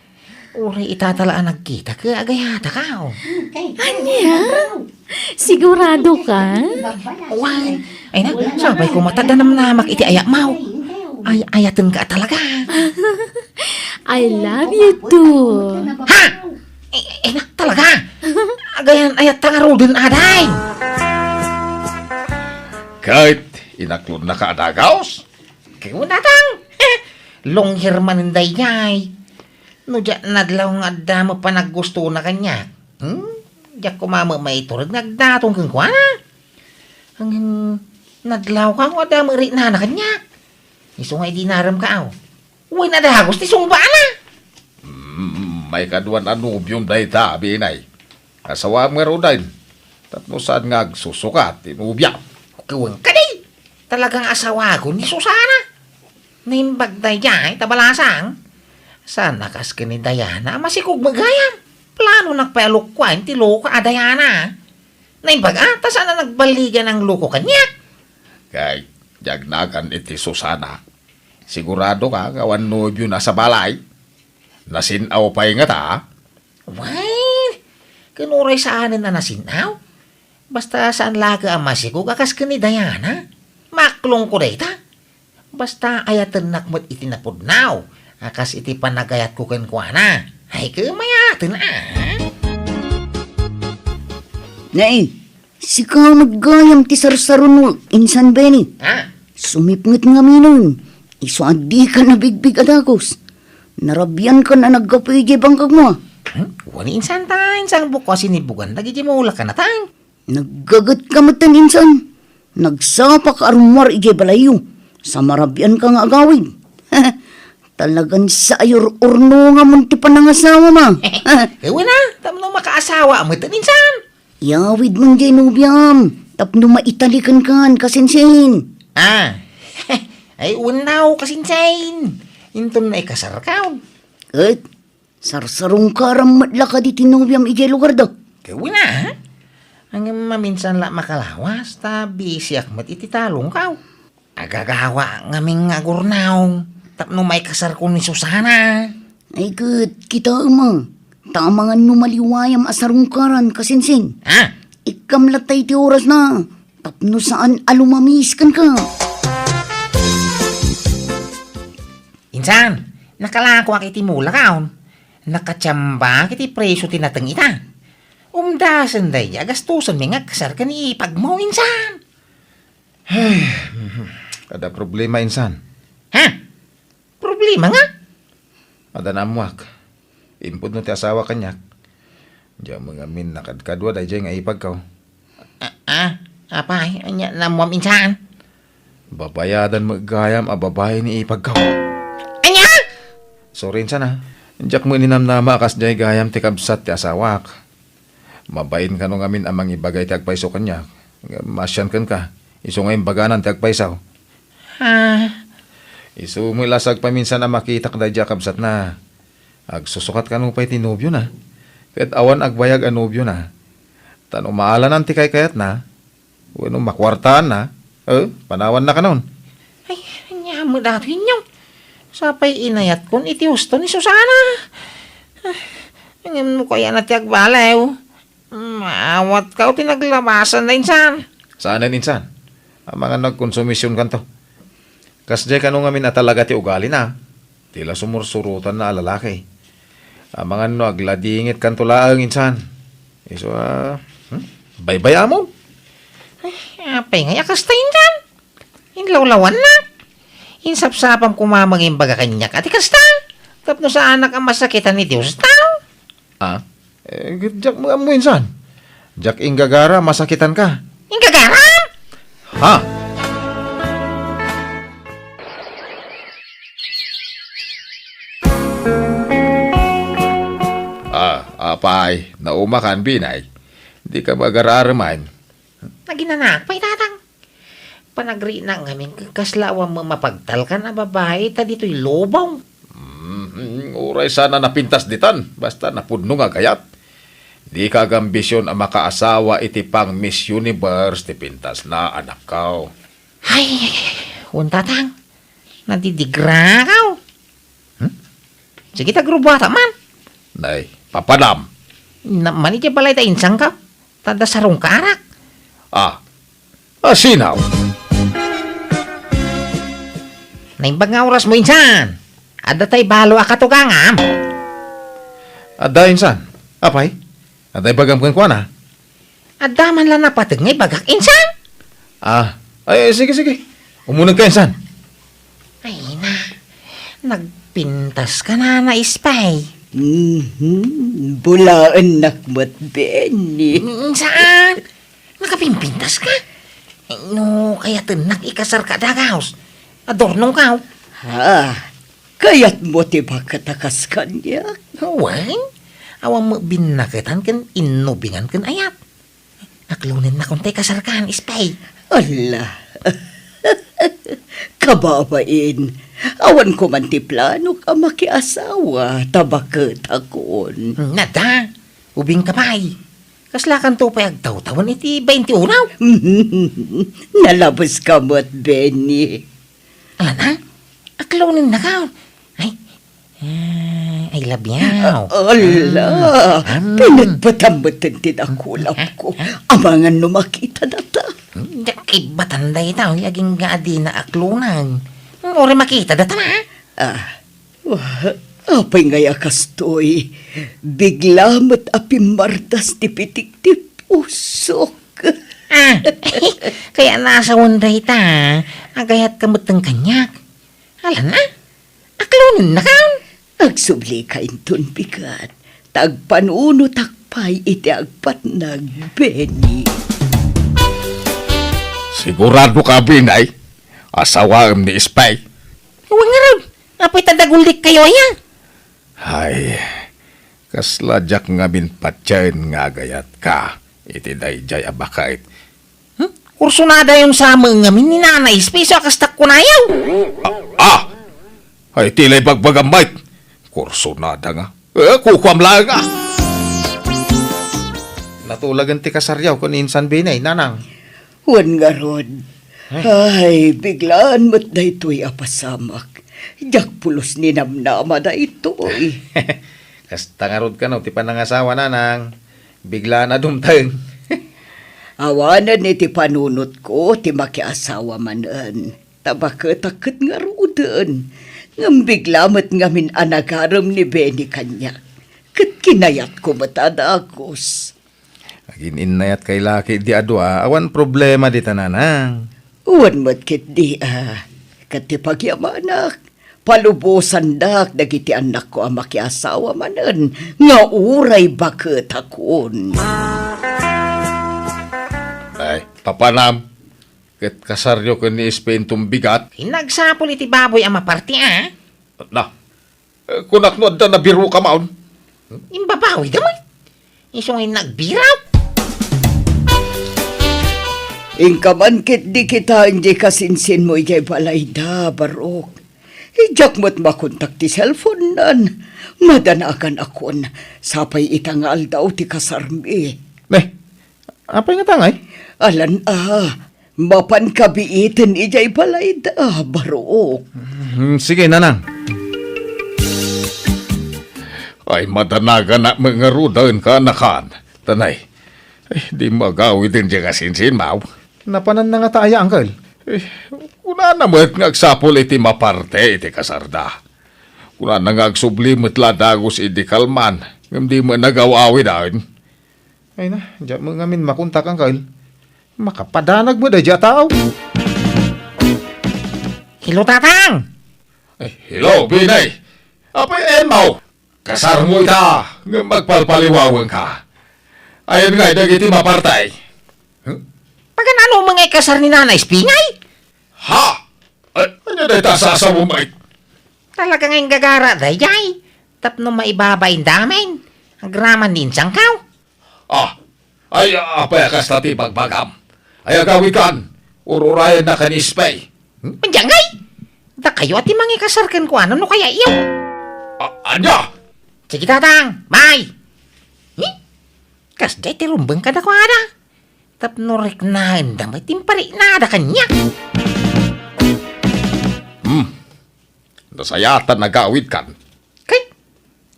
Uray ita tala a nagkita, ket agayata ka, oh. Ania? Sigurado ka? Wen, ay na, sabay ko matadanamnamak iti ayakmaw. Ay, ayaten ka talaga. I love you too. Ha? Ay, ay, na, talaga? Agayan, ayat ta nga ruden, aday. Ket inaklonna ka a dagaus? Ket unatang. Long hair man dayjay. No diak nadlaw nga adda met panaggustona kaniak, hmm? Diak koma met maitureg nga agdaton kenkuana. Ngem nadlaw ka nga adda met riknana kaniak. Isu nga idinarem ka, aw. Wen a dagus ti sungbaana. Mm, maikaduan a nobiom dayta, Binay. Asawaem ngaruden. Tapno saan nga agsusukat ti nobiam. Wen kadi. Talagang asawakon ni Susana. Naimbag daydiay ta balasang. Saan a kas ken ni Diana a masikog met gayam. Planonak pay a lukuaen ti loko a Diana. Naimbag a, ta saan a nagballigan ang loko kaniak. Kay, diak nagan iti Susana. Sigurado ka nga awan nobiona sa balay? Nasin-aw pay ngata? Wen, ken uray saanen a nasin-aw. Basta saan laeng a masikog a kas ken ni Diana. Maklongko dayta. Basta ayatennak met iti napudnaw a kas iti panagayatko kenkuana. Ay, ket mayaten, a. Nay, sika met gayam ti sarsarunok, Insan Benny. Ha? Sumipnget ngaminen, isu a dika nabigbig a dagus. Narabiankan a naggapu idiay bangkagmo. Hmm? Wen, Insan, ta, Insan, bukko a sinibugan dagiti mulak a natang. Naggagetka metten, Insan. Nagsapaka a rummuar idiay balayyo. Sa marabianka nga agawid. Talagan sa ayor-ornongamon ti panangasawam, a. Wen a, tapno makaasawa metten, Insan. Iyawidmon diay nobiam, tapno maitalikenkan, kasinsin. A. Ay, wen a, kasinsin. Inton naikasarkaw. Ket, sarsarungkaram met la kadi ti nobiam idiay lugarda? Ket wen a, ha? Ngem maminsan la makalawas, ta bisiak met iti talongkaw. Agagawa ngamin nga agurnaw tapno maikasarko ni Susana. Ay ket, kitaem a, ta amangan no maliwayam a sarungkaran, kasinsin. Ha? Ikkam latta iti orasna, tapno saan a lumamis kenka. Insan, nakalakoak iti mulak, a. Nakatiambak iti presio ti nateng ita. Umdasen daydi a gastosenmi nga agkasar ken ipagmo, Insan. Ay, mhm. Adda problema, Insan. Ha? Problema nga? Adda naammoak. Impudno ti asawa kaniak. Diak met ngamin nakadkadua daydiay nga ipagko. A, a, apay, ania naammoam, Insan? Babayadan met gayam a babai ni ipagko. Ania? Sorry, Insan, a. Diak met ninamnama a kasdiay gayam ti kabsat ti asawak. Mabain kano ngamin a mangibaga iti agpayso kaniak. Ngem maasian kenka, isu nga imbaganan ti agpayso. Ha? Isu met la sa agpaminsan a makitak daydiay a kabsatna. Agsusukat kano pay ti nobiona. Ket awan agbayag a nobiona. Ta no maalanan ti kaykayatna, wenno makuartaanna, eh, panawanna kanon. Ay, ania Datoy inyo. Sapay inayatkon iti husto ni Susana. Ay, ngem no kayatna ti agbaliw, maawatka ti naglabasan na insan. Saanen insan? Amangan no agkonsumisionkanto. Kasdiay kano ngamin a talaga ti ugalina. Ti la sumursurotanna a lalaki. Amangan no agladingitkanto laeng insan. Isu a, hmm? Baybay-amon. Ay, apay ngay a kasta insan? Inlawlawannak. Insapsapam koma nga imbaga kaniak a ti kasta. Tapno saanak a masakitan ni Dios tao. Ah? Eh, diak met ammo insan. Diak inggagara a masakitanka. Inggagara? Ha? Ah, apay, naumakan, Binay. Dika magararaman. Naginanak pay, Tatang. Panagrina ngamin, kasla awan mapagtalkan a babai ta ditoy lubong. Mm, uray sana napintas ditan, basta napudno nga agayat. Dika agambision a makaasawa iti pang-Miss Universe ti pintasna, anakko. Ay, ay, ay, ay, wen, Tatang. Nadidigrakaw. Hmm? Sige, ta grubuata man. Nay, papanam. Na, mani ti balay ta insangka. Ta adda sarungkarak. Ah. Ah, sinaw? Naimbag nga orasmo insan. Adda tay balo a katugangam. Adda insan. Apay? Adda ibagam kenkuana? Adda man la napateg nga ibagak insan. Ah, ay, sige, sige. Umunegka insan. Ay na, nagpintaska nana, Espay. Mhm, bulaennak met, Benny. Mm, saan? Nakapimpintaska? No kayatennak ikasarka a dagaus, adornongkaw. Ha? Kayatmo ti baket a kas kaniak? Wen, awan met binnaketan ken innubingan ken ayat. Aklonennakon tay kasarkan, Espay. Ala. Kababain, awan koman ti planok a makiasawa ta baketakon. Nada, ubingka pay. Kaslakanto pay agtawtawen iti bainti unaw. Nalabeska met, Benny. Alanna, aklonennaka. Ay, ah, I love you. Ah, ala, mm, mm. Pinatpatam met ti dakulapko. Amangan no makita data. Diak ibbatan dayta, agingga a dina aklonan. Uray makita data na. Ah, wa-, apay ngay a kastoy? Bigla met a pimmardas ti pitik ti pusok. Ah, kaya nasawan dayta, agayatka metten kaniak. Alanna, aklonennaka. Agsublika inton bigat, ta agpanunotak pay iti agpatnag, Benny. Siguradoka, Binay, asawaem ni Espay? Wen ngarud, apay ta dagullikkayo aya? Ay, kasla diak ngamin patien nga agayatka iti daydiay a baket. Hmm? Kursonadayon sa met ngamin ni Nana Espay, isu a kasta kunayo. Ah! Ah! Ay, ti la ibagbagam met. Kursonada nga. Eh, kukuam laeng, ah. Natulagen ti kasaryo ken ni insan Binay, Nanang. Wen ngarud. Ay. Ay, biglaan met daytoy a pasamak. Diak pulos ninamnama daytoy. Kasta ngarud kano ti panangasawa, Nanang. Biglaan a dumteng. Awanen iti panunotko ti makiasawa manen. Ta baketak ket ngaruden. Ngem bigla met ngamin a nagarem ni Benny kaniak. Ket kinayatko met a dagus. Agin-innayat kay laki di a dua, awan problema dita, Nanang. Wen met ketdi a, ket ti pagyamanak, palubosandak dagiti annakko a makiasawa manen nga uray baketakon. Ay, papanam, ket kasaryo ken ni Espay inton bigat? Nagsapul iti baboy a maparti, a? Na, Eh, kunak no adda nabiruka maon. Imbabawida met. Isu nga nagbiraw. Inka man ketdi kitaen diay kasinsinmo idiay balayda, Barok. Diak met makontak ti cellphone-nan. Madanaganakon, sapay ita nga aldaw ti kasarmi. Ne, apay ngata ngay? Alan a, Mapanka biiten idiay balayda, Barok. Hmm, sige, nanang. Ay, madanaganak met ngaruden, kaanakan. Tanay, ay, di mo agawiden diay nga sinsinmaw. Napananna ngata aya, Uncle? Eh, kunana met nga agsapul iti maparte iti kasarda. Kunana nga agsubli met la dagus idi kalman, ngem di met nagaw-awiden. Ay na, diak met ngamin makontak, Uncle. Makapadanag met daydiay a tao. Hello, Tatang! Eh, hello, Benny! Apay, Emma? Kasarmo ita, ngem agpalpaliwawenka. Ayan ngay dagiti maparte. Huh? Paganano met nga ikasar ni Nana Espingay? Ha? Ay, ania dayta a sasaom, Mike? Talaga nga inggagara daydiay. Tapno maibabain damin. Agraman ni insangkaw. Ah, ay, apay a kasta ti ibagbagam? Ay, agawidkan, ur-urayennak ken ispay. Hmm? Ania ngay? Dakayo a ti mangikasar kenkuana no kayatyo. A-, ania? Sige, Tatang, bye! Hmm? Kasdiay ti rumbeng kadakuada. Tapno riknaenda met ti impariknada kaniak. Hmm. Nasayaat a nagawidkan. Kay,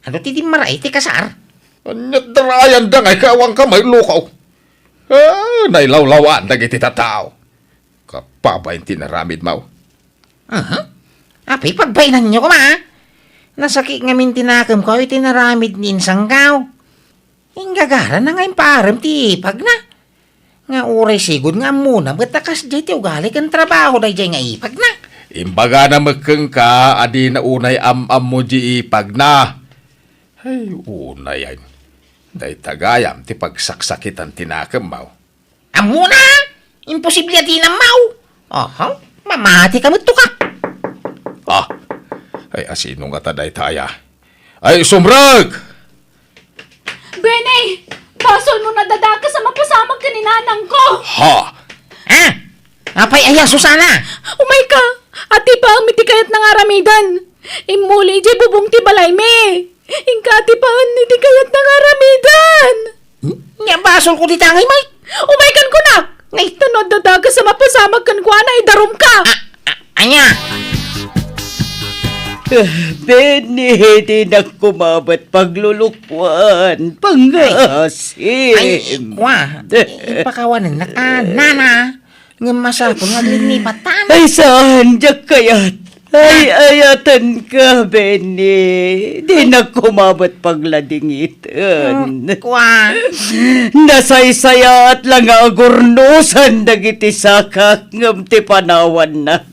adu ti dimmaray ti kasar? Ania't darayanda nga ikaw, awan ka maillukaw. Ah, nailawlawaan dagiti tattao. Kapabain ti naramidmo. Aha. Apay, pagbainanyo koma, a? Nasakit ngamin ti nakemko iti naramid ni insangkaw. Inggagara na nga impaarem ti ipagna. Nga uray sigud nga ammona met a kasdiay ti ugali ken trabaho daydiay nga ipagna. Imbagana met kenka a dina unay am-ammo di ipagna. Ay, unay, ay. Dayta gayam ti pagsaksakitan ti nakemmo. Ammona? Imposible a dina ammo. Aha, mamati ka met to ka. Ah, ay, asino ngata dayta aya? Ay, sumrek! Benny, basolmo a nadadakes a mapasamak ken ni nanangko. Ha? Ah? Apay aya, Susana? Umayka, adipaem iti kayatna nga aramiden. Immuli idiay bubong ti balaymi. Inka adipaen iti kayatna nga aramiden. Nia basolko dita ngay, Mike? Umaykan kunak! Ngay ta no adda dakes a mapasamak kenkuana, idarumka! Ah, ah, ania? Ah, Benny, dinak koma met paglulukuan. Pangasim. Ay, ay, kwa. Ipakawanennak, ah, nana. Ngem masapul nga aglinnipat ta, anak. Ay, saan, diak kayat. Ay, ayatenka, Benny. Dinak koma met pagladingiten. Hmm, kwa. Nasaysayaat la nga agurnosan dagiti sakak ngem ti panawannak.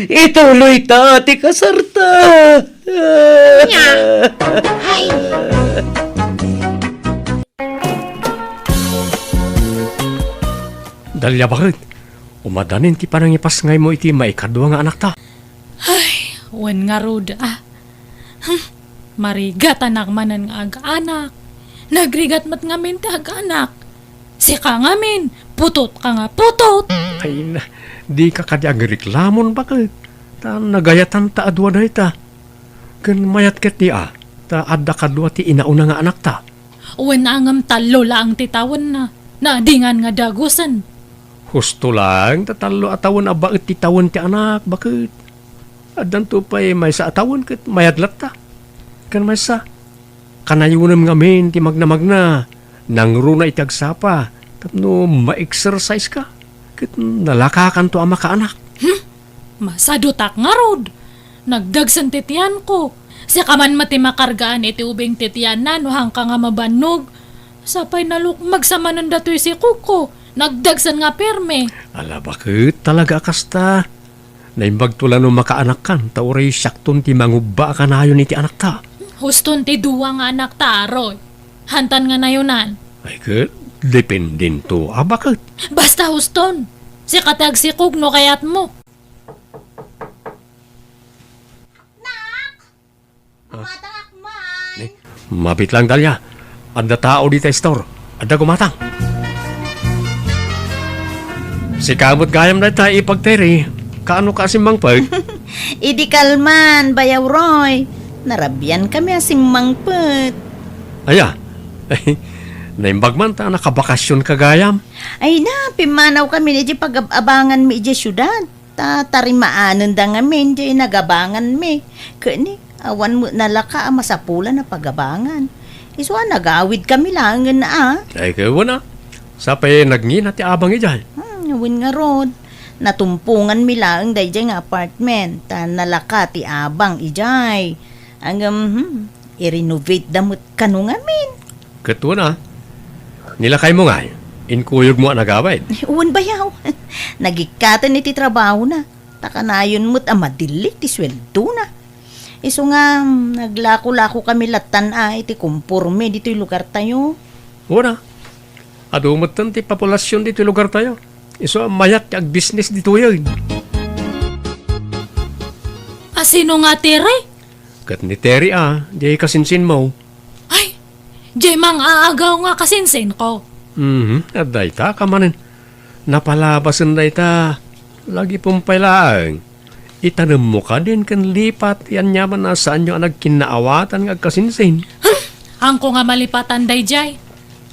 Ituloyta ti kasarta. Nia. Ay. Dalia, baket, umadanin ti panangipasngaymo iti maikadua nga anakta? Ay, wen ngarud, ah. Hmm, marigatanak manen nga ag-anak. Nagrigat met ngamin ti ag-anak. Sika ngamin, putotka nga putot. Ay na, dika kadi agreklamon, baket. Ta nagayatanta a dua dayta. Ken mayat ketdi a, ta adda kadua ti inauna nga anakta. Wen a ngem tallo laeng ti tawenna, naadingan nga dagusen. Husto laeng ta tallo a tawen a baet ti tawen ti anak, baket. Addanto pay maysa a tawen ket mayat latta. Ken maysa, kanayonem ngamin ti magnamagna, nangruna iti agsapa, tapno ma-exercise ka, ket nalakakanto a makaanak. Hmm? Masadutak ngarud. Nagdagsen ti tianko. Sika man met ti makargaan iti ubing ti tianna no haanka nga mabannog. Sapay nalukmeg sa manen datoy sikogko. Nagdagsen nga perme. Ala, baket talaga a kasta. Naimbagto la no makaanakkan, ta uray siakton ti mangubba a kanayon iti anakta. Huston ti dua nga anakta, Aroy. Hantan nga nayonan. Ay, ket dependento a baket. Basta huston. Sika ti agsikog no kayatmo. Nak! Ah. Matangak man! Ni, mabit lang, Dalia. Adda tao dita store. Adda gumatang. Sika met gayam dayta, Ipag Terry. Kaano ka a simmangpet? Idi kalman, Bayaw Roy. Narabian kami a simmangpet. Aya? Naimbag man ta nakabakasionka gayam. Ay na, pimmanawkami idiay pagab-abanganmi idiay siudad. Ta tarimaanenda ngamin diay nagabanganmi. Ket ni, awan met nalaka a masapulan a pagabangan. Isu a nagawidkami laengen a. Ay, ket wen a. Sapay nagngina ti abang idiay. Hmm, wen ngarud. Natumponganmi laeng daydiay nga apartment. Ta nalaka ti abang idiay. Ngem, hmm, i-renovate da met kano ngamin. Ket wen a, nilakaymo ngay, inkuyogmo a nagawid? Wen bayaw. Nagikkaten iti trabahona. Ta kanayon met a madilli ti sueldona. Isu nga, mm, naglako-lakokami lattan a iti komporme ditoy lugartayo. Wen a, adu metten ti populasion ditoy lugartayo. Isu a mayat ti agbisnis ditoyen. A sino nga Tere? Ket ni Tere a, diay kasinsinmo. Ay, diay mang-aagaw nga kasinsinko. Mhm, adda ita ka manen. Napalabasen dayta. Lagipem pay laeng. Itanemmo kadin ken lipat ti aniaman a saanyo a nagkinnaawatan nga agkasinsin. Hmm, haanko nga malipatan daydiay.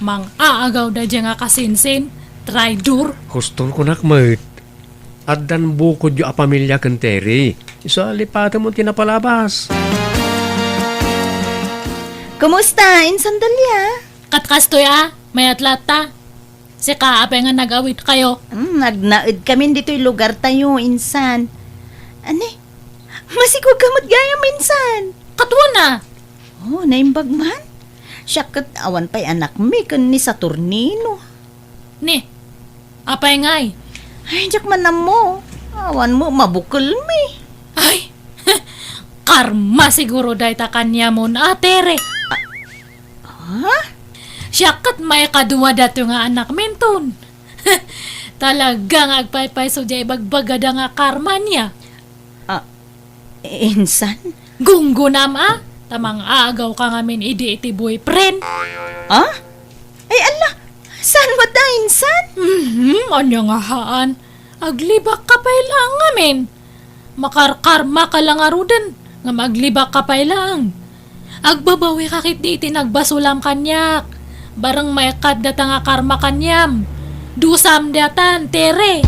Mang-aagaw daydiay nga kasinsin, traidor. Huston kunak met. Addan bukodyo a pamilia ken Tere. Isu a lipatemmo ti napalabas. Kumusta, Insan Dalia? Ket kastoy a, mayat latta. Sika, apay nga nagawidkayo? Hmm, nagnaedkamin ditoy lugartayo, Insan. Ani? Masigurka met gayam, Insan? Ket wen a. Oh, naimbag man? Siak ket awan pay anakmi ken ni Saturnino. Ni, apay ngay? Ay, diak man ammo. Awan met mabukelmi. Ay, karma siguro dayta kaniamon a Tere. Ha? Siak ket maikadua daytoy nga anakminton. Talaga nga agpaypayso diay ibagbagada nga karma nia. Ah, insan? Gunggonam a, ta mang-aagawka ngamin idi iti boyfriend. Ah? Ay, ala, saan met a, insan? Mhm, ania nga haan? Aglibakka pay laeng ngamin. Makarkarmaka la ngaruden, ngem aglibakka pay laeng. Agbabawika ketdi iti nagbasolam kaniak. Bareng maikkat dayta nga karma kaniam. Dusam daytan, Tere.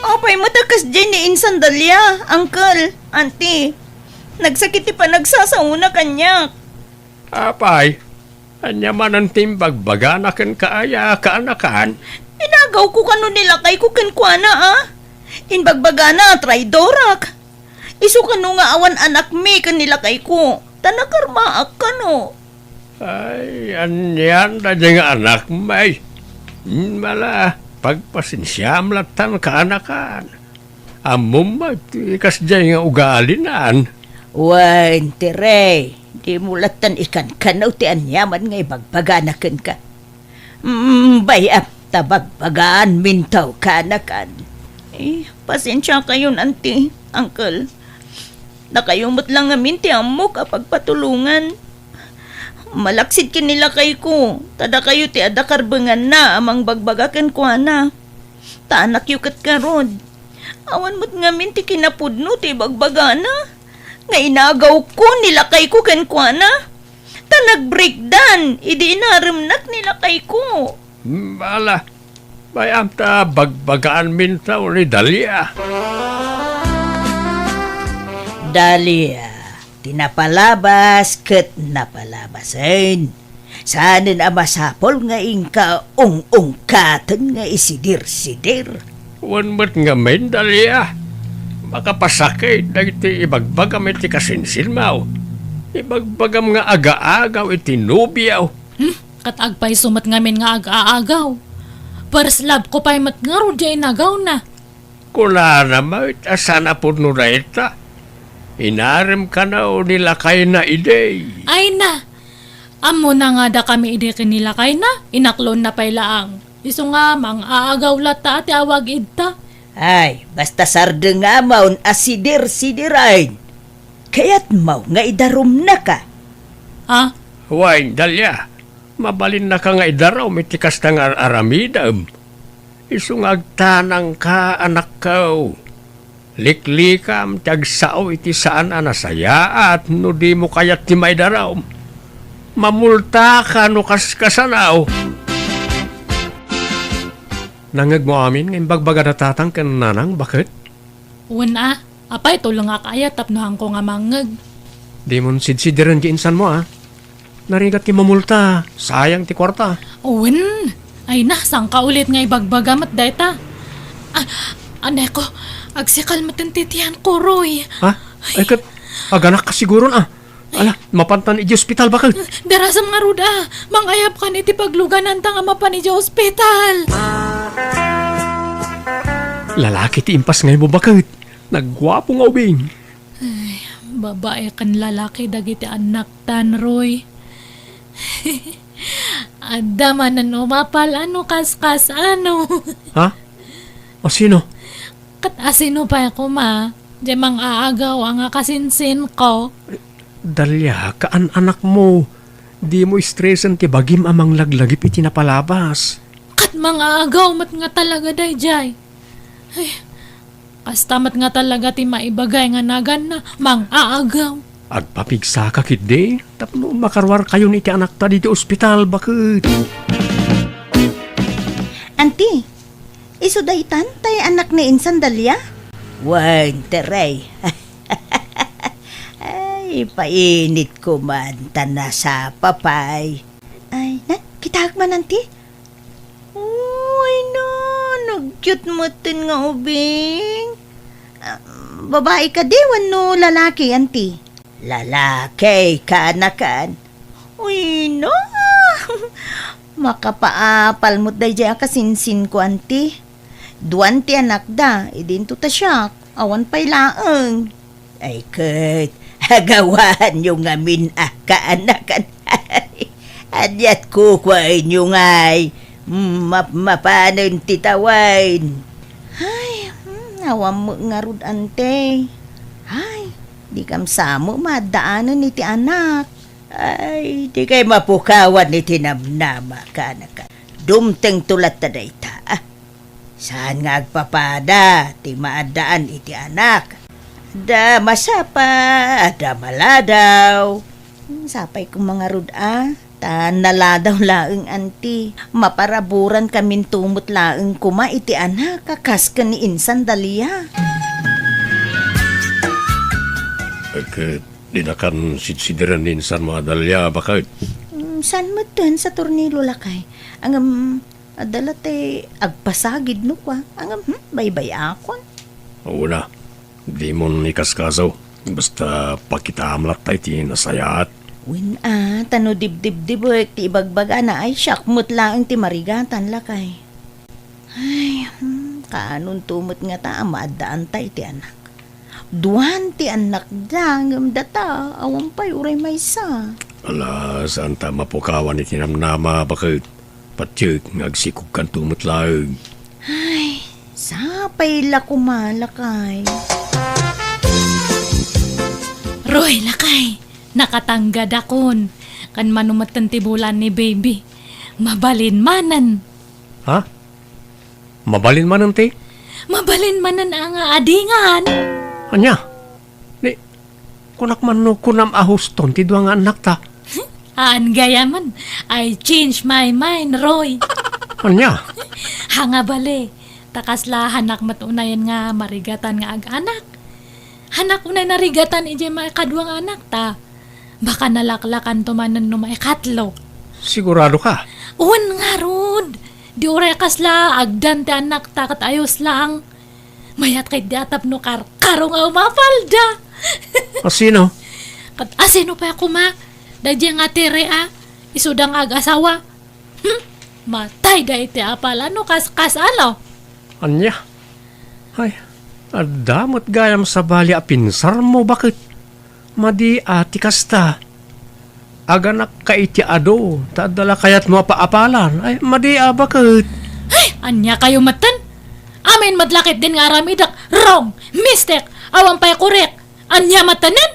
Apay met a kasdiay ni Insan Dalia, Uncle, Auntie? Nagsakit ti panagsasaona kaniak. Apay, ania manen ti imbagbagana kenka aya, kaanakan? Inagawko kano ni lakayko kenkuana, a? Imbagbagana a traidorak. Isu kano nga awan anakmi ken ni lakayko, ta nakarmaak kano. Ay, anian daydiay nga anakmi? Hmm, ala, pagpasensiam lattan, kaanakan. Ammom met ti kasdiay nga ugalinan. Wen, Tere, dimo lattan ikankanaw ti aniaman nga ibagbagana kenka. Mm, bay-am ta bagbagaanminto, kaanakan. Eh, pasensiakayon, Auntie, Uncle. Dakayo met la ngamin ti ammok a pagpatulongan. Malaksid ken ni lakayko, ta dakayo ti adda karbenganna a mangbagbaga kenkuana. Ta anakyo ket ngarud. Awan met ngamin ti kinapudno ti ibagbagana nga inagawko ni lakayko kenkuana. Ta nagbreakdan idi inaremnak ni lakayko. Hmm, ala, bay-am ta bagbagaanminto ni Dalia. Dalia, ti napalabas ket napalabasen. Saanen a masapul nga inka ung-ungkaten nga isidir-sidir. Wen met ngamin, Dalia, makapasakit dagiti ibagbagam iti kasinsinmo. Ibagbagam nga agaagaw iti nobiom. Hmm, ket agpayso met ngamin nga agaagaw. First love ko pay met ngarud diay inagawna. Kunana met a saan a pudno dayta. Inarem kano ni lakayna idi. Ay na, ammona nga dakami idi ken ni lakayna, inaklonna pay laeng. Isu nga, mang-aagaw latta a ti awag idta. Ay, basta sardengamon a sidir-sidiren. Kayatmo nga idarumnaka? Ha? Wen, Dalia, mabalinnaka nga idarum iti kasta nga ar-aramidem. Isu nga agtanangka, anakko. Liklikam ti agsao iti saan a nasayaat no dimo kayat ti maidarum. Mamultaka no kaskasano. Nangngegmo amin nga imbagbagada tatang ken nanang, baket? Wen a, apay, tulongak aya tapno haanko nga mangngeg? Dimon sidsidiren ti insanmo, a. Narigat ti mamulta, sayang ti kuarta. Wen, ay na, sangka ulit nga ibagbaga met dayta. Ah, aneko, agsikal met ti tiyanko, Roy. Ha? Ay, ket aganakka siguron, a. Ala, mapantan iti ospital, baket. Darasam ngarud a, mangayabkan iti paglugananta nga mapan iti ospital. Lalaki ti impasngaymo, baket. Nagguapo nga ubing. Ay, babae ken lalaki dagiti annaktan, Roy. Adda manen umapal a no kaskasano. Ha? Asino? Ket asino pay koma, diay mang-aagaw a nga kasinsinko? Dalia, kaan-anakmo, dimo istresen ti bagim a manglaglagip iti napalabas. Ket mang-aagaw met nga talaga daydiay. Ay, kasta met nga talaga ti maibagay nga naganna, mang-aagaw. Agpapigsaka ketdi tapno makaruarkayon iti anakta ditoy ospital, baket. Anti, isu daytan tay anak ni insan Dalia? Wen, Terey. Ay, painit ko man ta nasapa pay. Ay, na, kitaek man, anti? Uy, na, nagyot metten nga ubing. Ah, babae kadi wenno lalaki, anti? Lalaki, kaanakan. Uy, na. Makapaapal met daydiay a kasinsinko, anti. Duan ti anakda, idinto ta siak, awan pay laeng. Ay ket, agawaanyo ngamin a kaanakan. Aniat kukuaenyo ngay, map-, mapanen ti tawen. Ay, hmm, awan met ngarud, anti. Ay, dikam sa met maaddaanen iti anak. Ay, dikay mapukawan iti namnama, kaanakan. Dumtengto latta dayta, a. Saan nga agpapada ti maaddaan iti anak. Adda masapa, adda maladaw. Hmm, sapay koma ngarud a, ta naladaw laeng, anti. Maparaburan kaminto met laeng koma iti anak a kas ken ni insan Dalia. Ket dinakan sidsidiren ni insanmo a Dalia, baket? Hmm, saan metten sa tornilo, lakay. Ngem, adda la ti agpasagid no kua. Ngem, hmm, baybay-akon. Wen a, dimon ikaskaso. Basta pakitaam latta iti nasayaat. Wen a, ta no dibdibdibek ti ibagbagana, ay siak met laeng ti marigatan, lakay. Ay, hmm, kaanonto met ngata a maaddaanta iti anak. Duan ti annakda, ngem data, awan pay uray maysa. Ala, saanta mapukawan iti namnama, baket. Patiek nga agsikogkanto met laeng. Ay, sapay la koma, lakay. Roy, lakay, nakatanggadakon. Ken mano metten ti bulan ni baby. Mabalin manen. Ha? Mabalin manen ti? Mabalin manen a nga adingan. Ania? Ni, kunak man no kunam a huston ti dua nga annakta. Haan gayamen. I change my mind, Roy. Ania? Ha nga bale, ta kasla hanak met unayen nga marigatan nga ag-anak. Hanak unay narigatan idiay maikadua nga anakta. Baka nalaklakanto manen no maikatlo. Sigurado ka? Wen ngarud. Di uray kasla agdan ti annakta ket ayos lang. Mayat ketdi a tapno karkaro nga umapalda. Asino? Ket asino pay koma? Daydiay nga Tere a, isuda nga ag-asawa. Hmm, matayda iti apal a no kaskasano. Ania? Ay, adda met gayam sabali a pinsarmo, baket? Madi a ti kasta. Aganakka iti adu, ta adda la kayatmo a paapalan. Ay, madi a, baket? Ay, ania kayo metten? Amin met la ketdin nga aramidek, wrong, mistake, awan pay korek. Ania mettenen?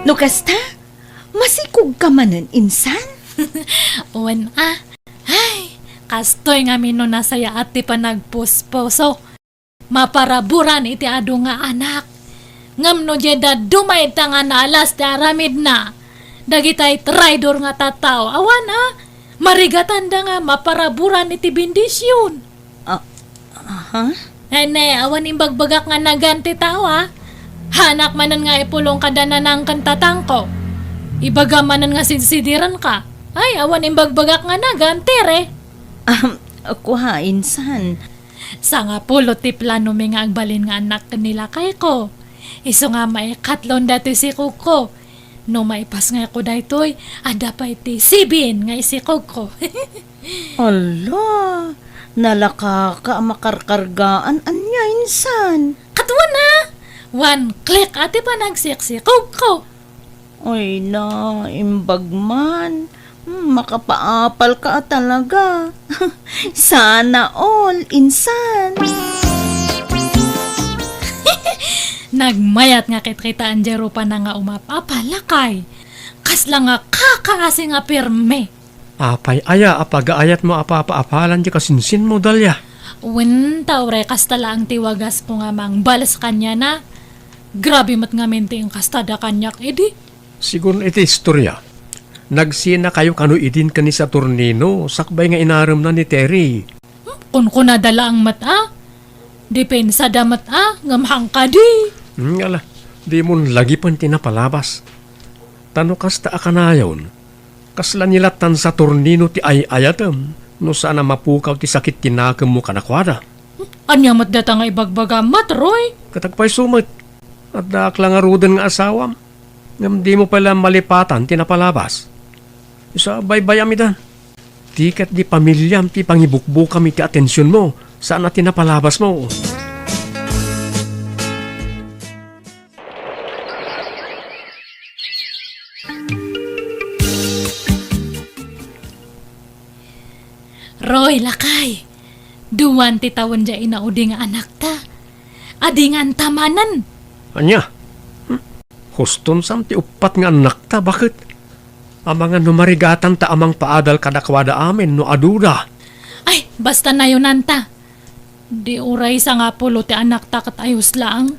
No kasta, masikogka manen, insan? Wen a. Ay, kastoy ngamin no nasayaat ti panagpuspuso. Maparaburan iti adu nga anak. Ngem no diay dadduma ita nga naalas ti aramidna, dagitay traidor nga tattao, awan a, marigatanda nga maparaburan iti bendision. Ah, aha? Nene, awan imbagbagak nga nagan ti tao, a. Haanak manen nga ipulong kada nanang ken tatangko. Ibagam manen nga sidsidirenka. Ay, awan imbagbagak nga nagan, Tere. Ahem, kua, insan. Sangapulo ti planomi nga agbalin nga annak ken ni lakayko. Isu nga maikatlon datoy sikogko. No maipasngayko daytoy, adda pay ti sibin nga isikogko. Ala, nalakaka a makarkargaan ania insan? Katuan a! One click a ti panagsiksikogko. Ay na, imbag man. Hmm, makapaapalka a talaga. Sana all, insan. Nagmayat nga kitkitaen diay rupana nga umap-apal, lakay. Kasla nga kakaasi nga pirmi. Apay aya a pagaayatmo a papaapalan diay kasinsinmo, Dalia? Wen, ta uray kasta laeng ti wagasmo nga mangbales kaniana. Grabe met ngamin ti inkastada kaniak idi. Sigun iti istoria, nagsinakayo kano idin ken ni Saturnino sakbay nga inaremna ni Terry. Hmm, kunkunada laeng met a. Dipensada met a, ngem hangkadi. Hmm, ala, dimon lagipen ti napalabas. Ta no kasta a kanayon, kasla ni lattan Saturnino ti ay-ayatem no saan a mapukaw ti sakit ti nakemmo kadakuada. Ania met data nga ibagbagam met, Roy? Ket agpayso met, addaak la ngaruden nga asawam. Ngem dimo pay la malipatan ti napalabas. Isu a baybayam ida. Ti ket di pamiliam ti pangibukbukam iti atensionmo, saan a ti napalabasmo. Roy, lakay, duan ti tawen diay inaudi nga anakta. Adinganta manen. Ania? Hmm? Huston san ti uppat nga annakta, baket? Amangan no marigatanta a mangpaadal kadakuada amin no aduda. Ay, basta nayonanta. Di uray sangapulo ti anakta ket ayos laeng.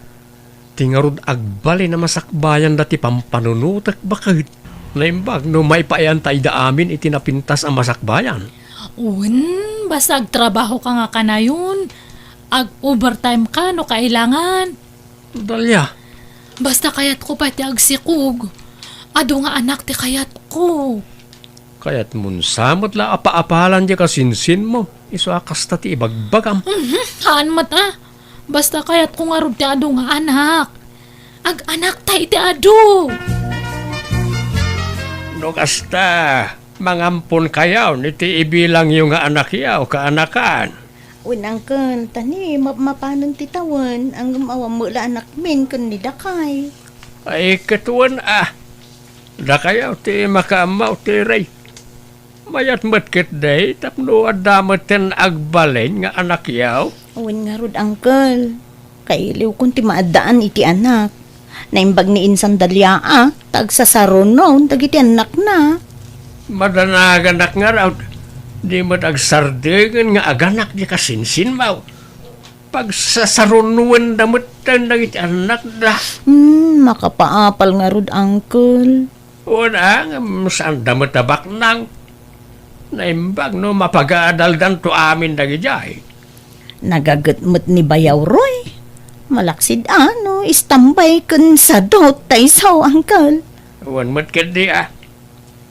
Ti ngarud agbalin a masakbayanda ti pampanunotek, baket? Naimbag no maipaayanta ida amin iti napintas a masakbayan. Wen, basta agtrabahoka nga kanayon. Ag-overtime ka no kailangan. Dalia. Basta kayatko pay ti agsikog. Adu nga anak ti kayatko. Kayatmon sa met la a paapalan diay kasinsinmo, isu a kasta ti ibagbagam. Mhm, haan met a. Basta kayatko ngarud ti adu nga anak. Ag-anakta iti adu. No kasta, mangamponkayon iti ibilangyo nga anakyo, kaanakan. Wen, uncle, ta ni mapmapanen ti tawen, ngem awan met la anakmin ken ni dakay. Ay, ket wen a. Dakayo ti makaammo, Tere. Mayat met ketdi tapno adda metten agbalin nga anakyo. Wen ngarud, uncle. Kailiwkon ti maaddaan iti anak. Naimbag ni insan Dalia a, ta agsasaruno dagiti annakna. Madanaganak ngarud, di met agsardeng nga aganak diay kasinsinmo. Pagsasarunoenda metten dagiti annakda. Hmm, makapaapal ngarud, uncle. Wen a, ngem saanda met a baknang. Naimbag no mapagaadaldanto amin dagidiay. Nagaget met ni bayaw, Roy. Malaksid a no istambay ken sadot ta isu, uncle. Wen met ketdi a.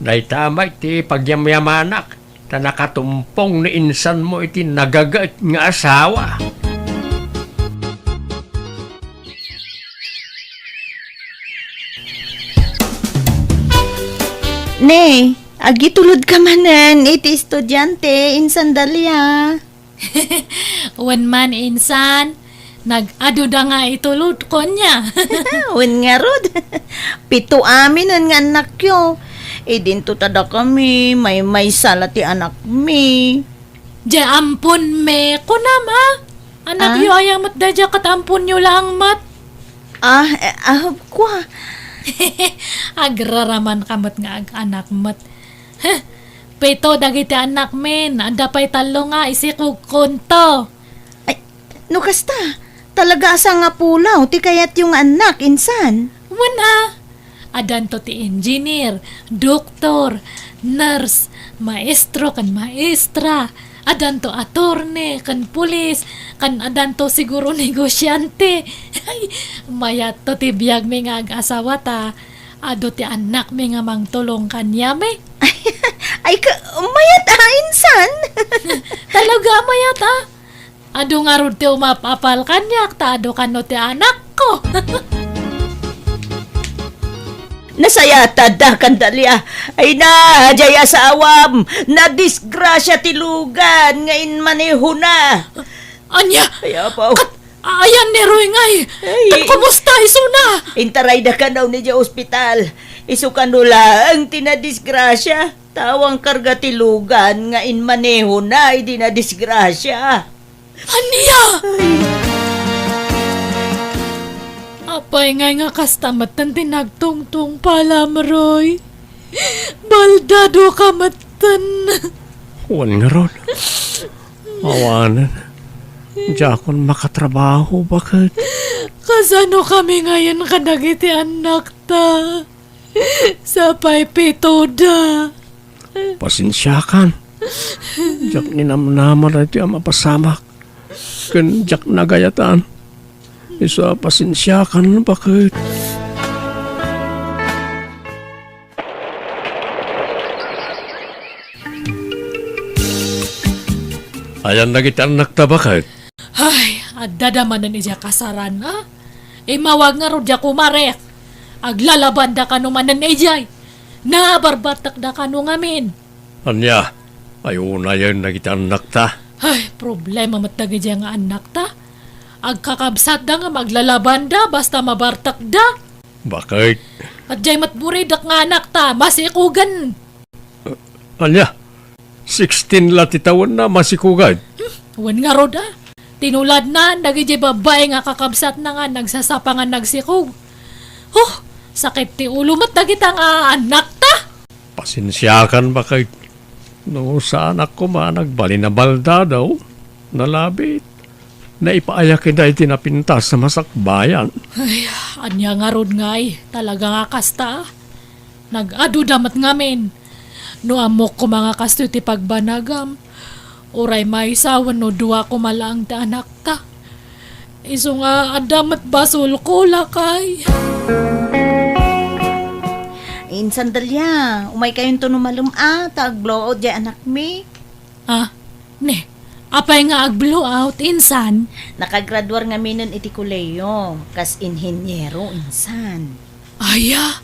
Dayta met ti pagyamyamanak, ta nakatumpong ni insanmo iti nagaget nga asawa. Ne, agitulodka manen iti estudiante, insan Dalia. Wen man, insan, nag-aduda nga itulodko nia. Wen ngarud, pito aminen nga annakyo. Idinto ta dakami, maymaysa la ti anakmi. Diay amponmi, kunam a? Anakyo aya met daydiay ket amponyo laeng met? Ah, eh, ah, kua. Agraramanka met nga ag-anak met. Heh, pito dagiti annakmin, adda pay tallo nga isikogkonto. Ay, no kasta, Talaga a sangapulaw ti kayatyo nga annak, insan. Wen a, adanto ti engineer, doktor, nurse, maestro ken maestra, adanto attorney ken pulis, ken adanto siguro negosyante. Ay, mayatto ti biagmi nga ag-asawa ta adu ti annakmi nga mangtulong kaniami. Ay, ka, mayat a, insan. Talaga a mayat a. Adu ngarud ti umap-apal kaniak ta adu kano ti anakko. Nasayat a adda kan Dalia. Ay na, jay asawam, nadisgrasia ti lugan nga inmanehona. Ania? Ay, apaw. Kat-, ayan ni Roy ngay. Ay. Kat kumusta isuna? Intarayda kano ni jay ospital. Isu kano laeng ti nadisgrasia. Tawang karga ti lugan nga inmanehona idi nadisgrasia. Ania? Ay. Apay ngay nga kasta metten ti nagtungtungpalam, Roy? Baldado ka metten. Wen ngarud. Awanen. Diakon makatrabaho, baket. Kasano kami ngayen kadagiti annakta? Sapay pitoda. Pasensiakan. Diak ninamnama daytoy a mapasamak. Ken diak nagayatan. Isu a pasensiakan, baket. Ayan dagiti annakta, baket. Ay, adda da manen idiay kasaran, a? Immawag ngarud diay kumarek. Aglalabanda kano manen idiay. Nabarbartekda kano ngamin. Ania, ay unayen dagiti annakta? Ay, problema met dagidiay nga annakta. Agkakabsatda ngem aglalabanda basta mabartekda. Baket? Ket diay met buridek nga anakta, masikogen. Ania? Sixteen la ti tawenna, masikogen? Hmm, wen ngarud a. Tinuladna dagidiay babbai nga kakabsatna nga nagsasapa nga nagsikog. Huh, sakit ti ulo met dagita nga annakta. Pasensiakan, baket. No saanak koma a nagbalin a baldado, nalabit. Naipaayak ida iti napintas a masakbayan. Ay, ania ngarud ngay, talaga nga kasta. Nag-aduda met ngamin. No ammok koma nga kastoy ti pagbanagam, uray maysa wenno dua koma laeng ti anakta. Isu nga adda met basolko, lakay. Insan Delia, umaykayonto no malem a, ta ag-blowout diay anakmi. Ah, ne, apay nga ag-blowout, insan? Nakagraduar ngaminen iti kolehiyo, kas inhiniero, insan. Aya?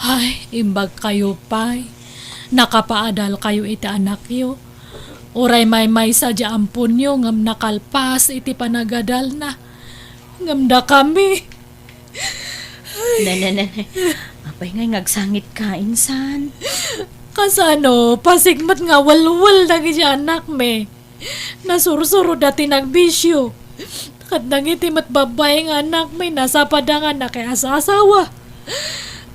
Ay, imbagkayo pay. Nakapaadalkayo iti anakyo. Uray maymaysa diay amponyo ngem nakalpas iti panagadalna. Ngem dakami. Ay. Ne, ne, ne, ne. Apay ngay nga agsangitka, insan? Kasano, pasigmet nga welwel dagidiay anakmi. Nasursuroda ti nagbisio. Ket dagiti met babbai nga annakmi, nasapada nga nakias-asawa.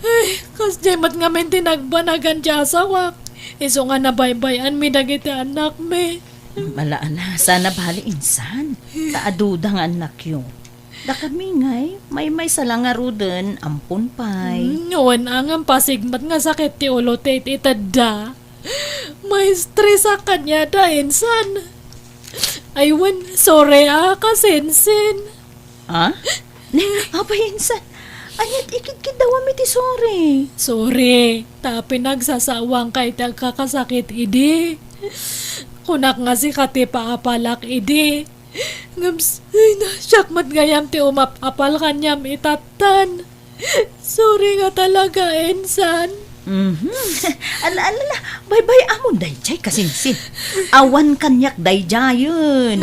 Ay, kasdiay met ngamin ti nagbanagan ti asawak. Isu nga nabaybay-anmi dagiti annakmi. Ala, ala, saan a bali, insan. Ta aduda nga annakyo. Dakami ngay, maymaysa la ngaruden, ampon pay. Hmm, wen a ngem pasigmet nga sakit ti ulo ti it-itedda. Maistresak kaniada, insan. Ay, wen, sorry a, kasinsin. Ah? Ne, apay, insan. Ania't ikidkiddawam iti sorry? Sorry, ta pinagsasawangka iti agkakasakit idi. Kunak nga sika ti paapalak idi. Ngem s-, ay, na, siak met gayam ti umap-apal kaniam itattan. Sorry nga talaga, insan. Mhm. Ala, ala, ala. Baybay-amon daydiay, kasinsin. Awan kaniak daydiayen.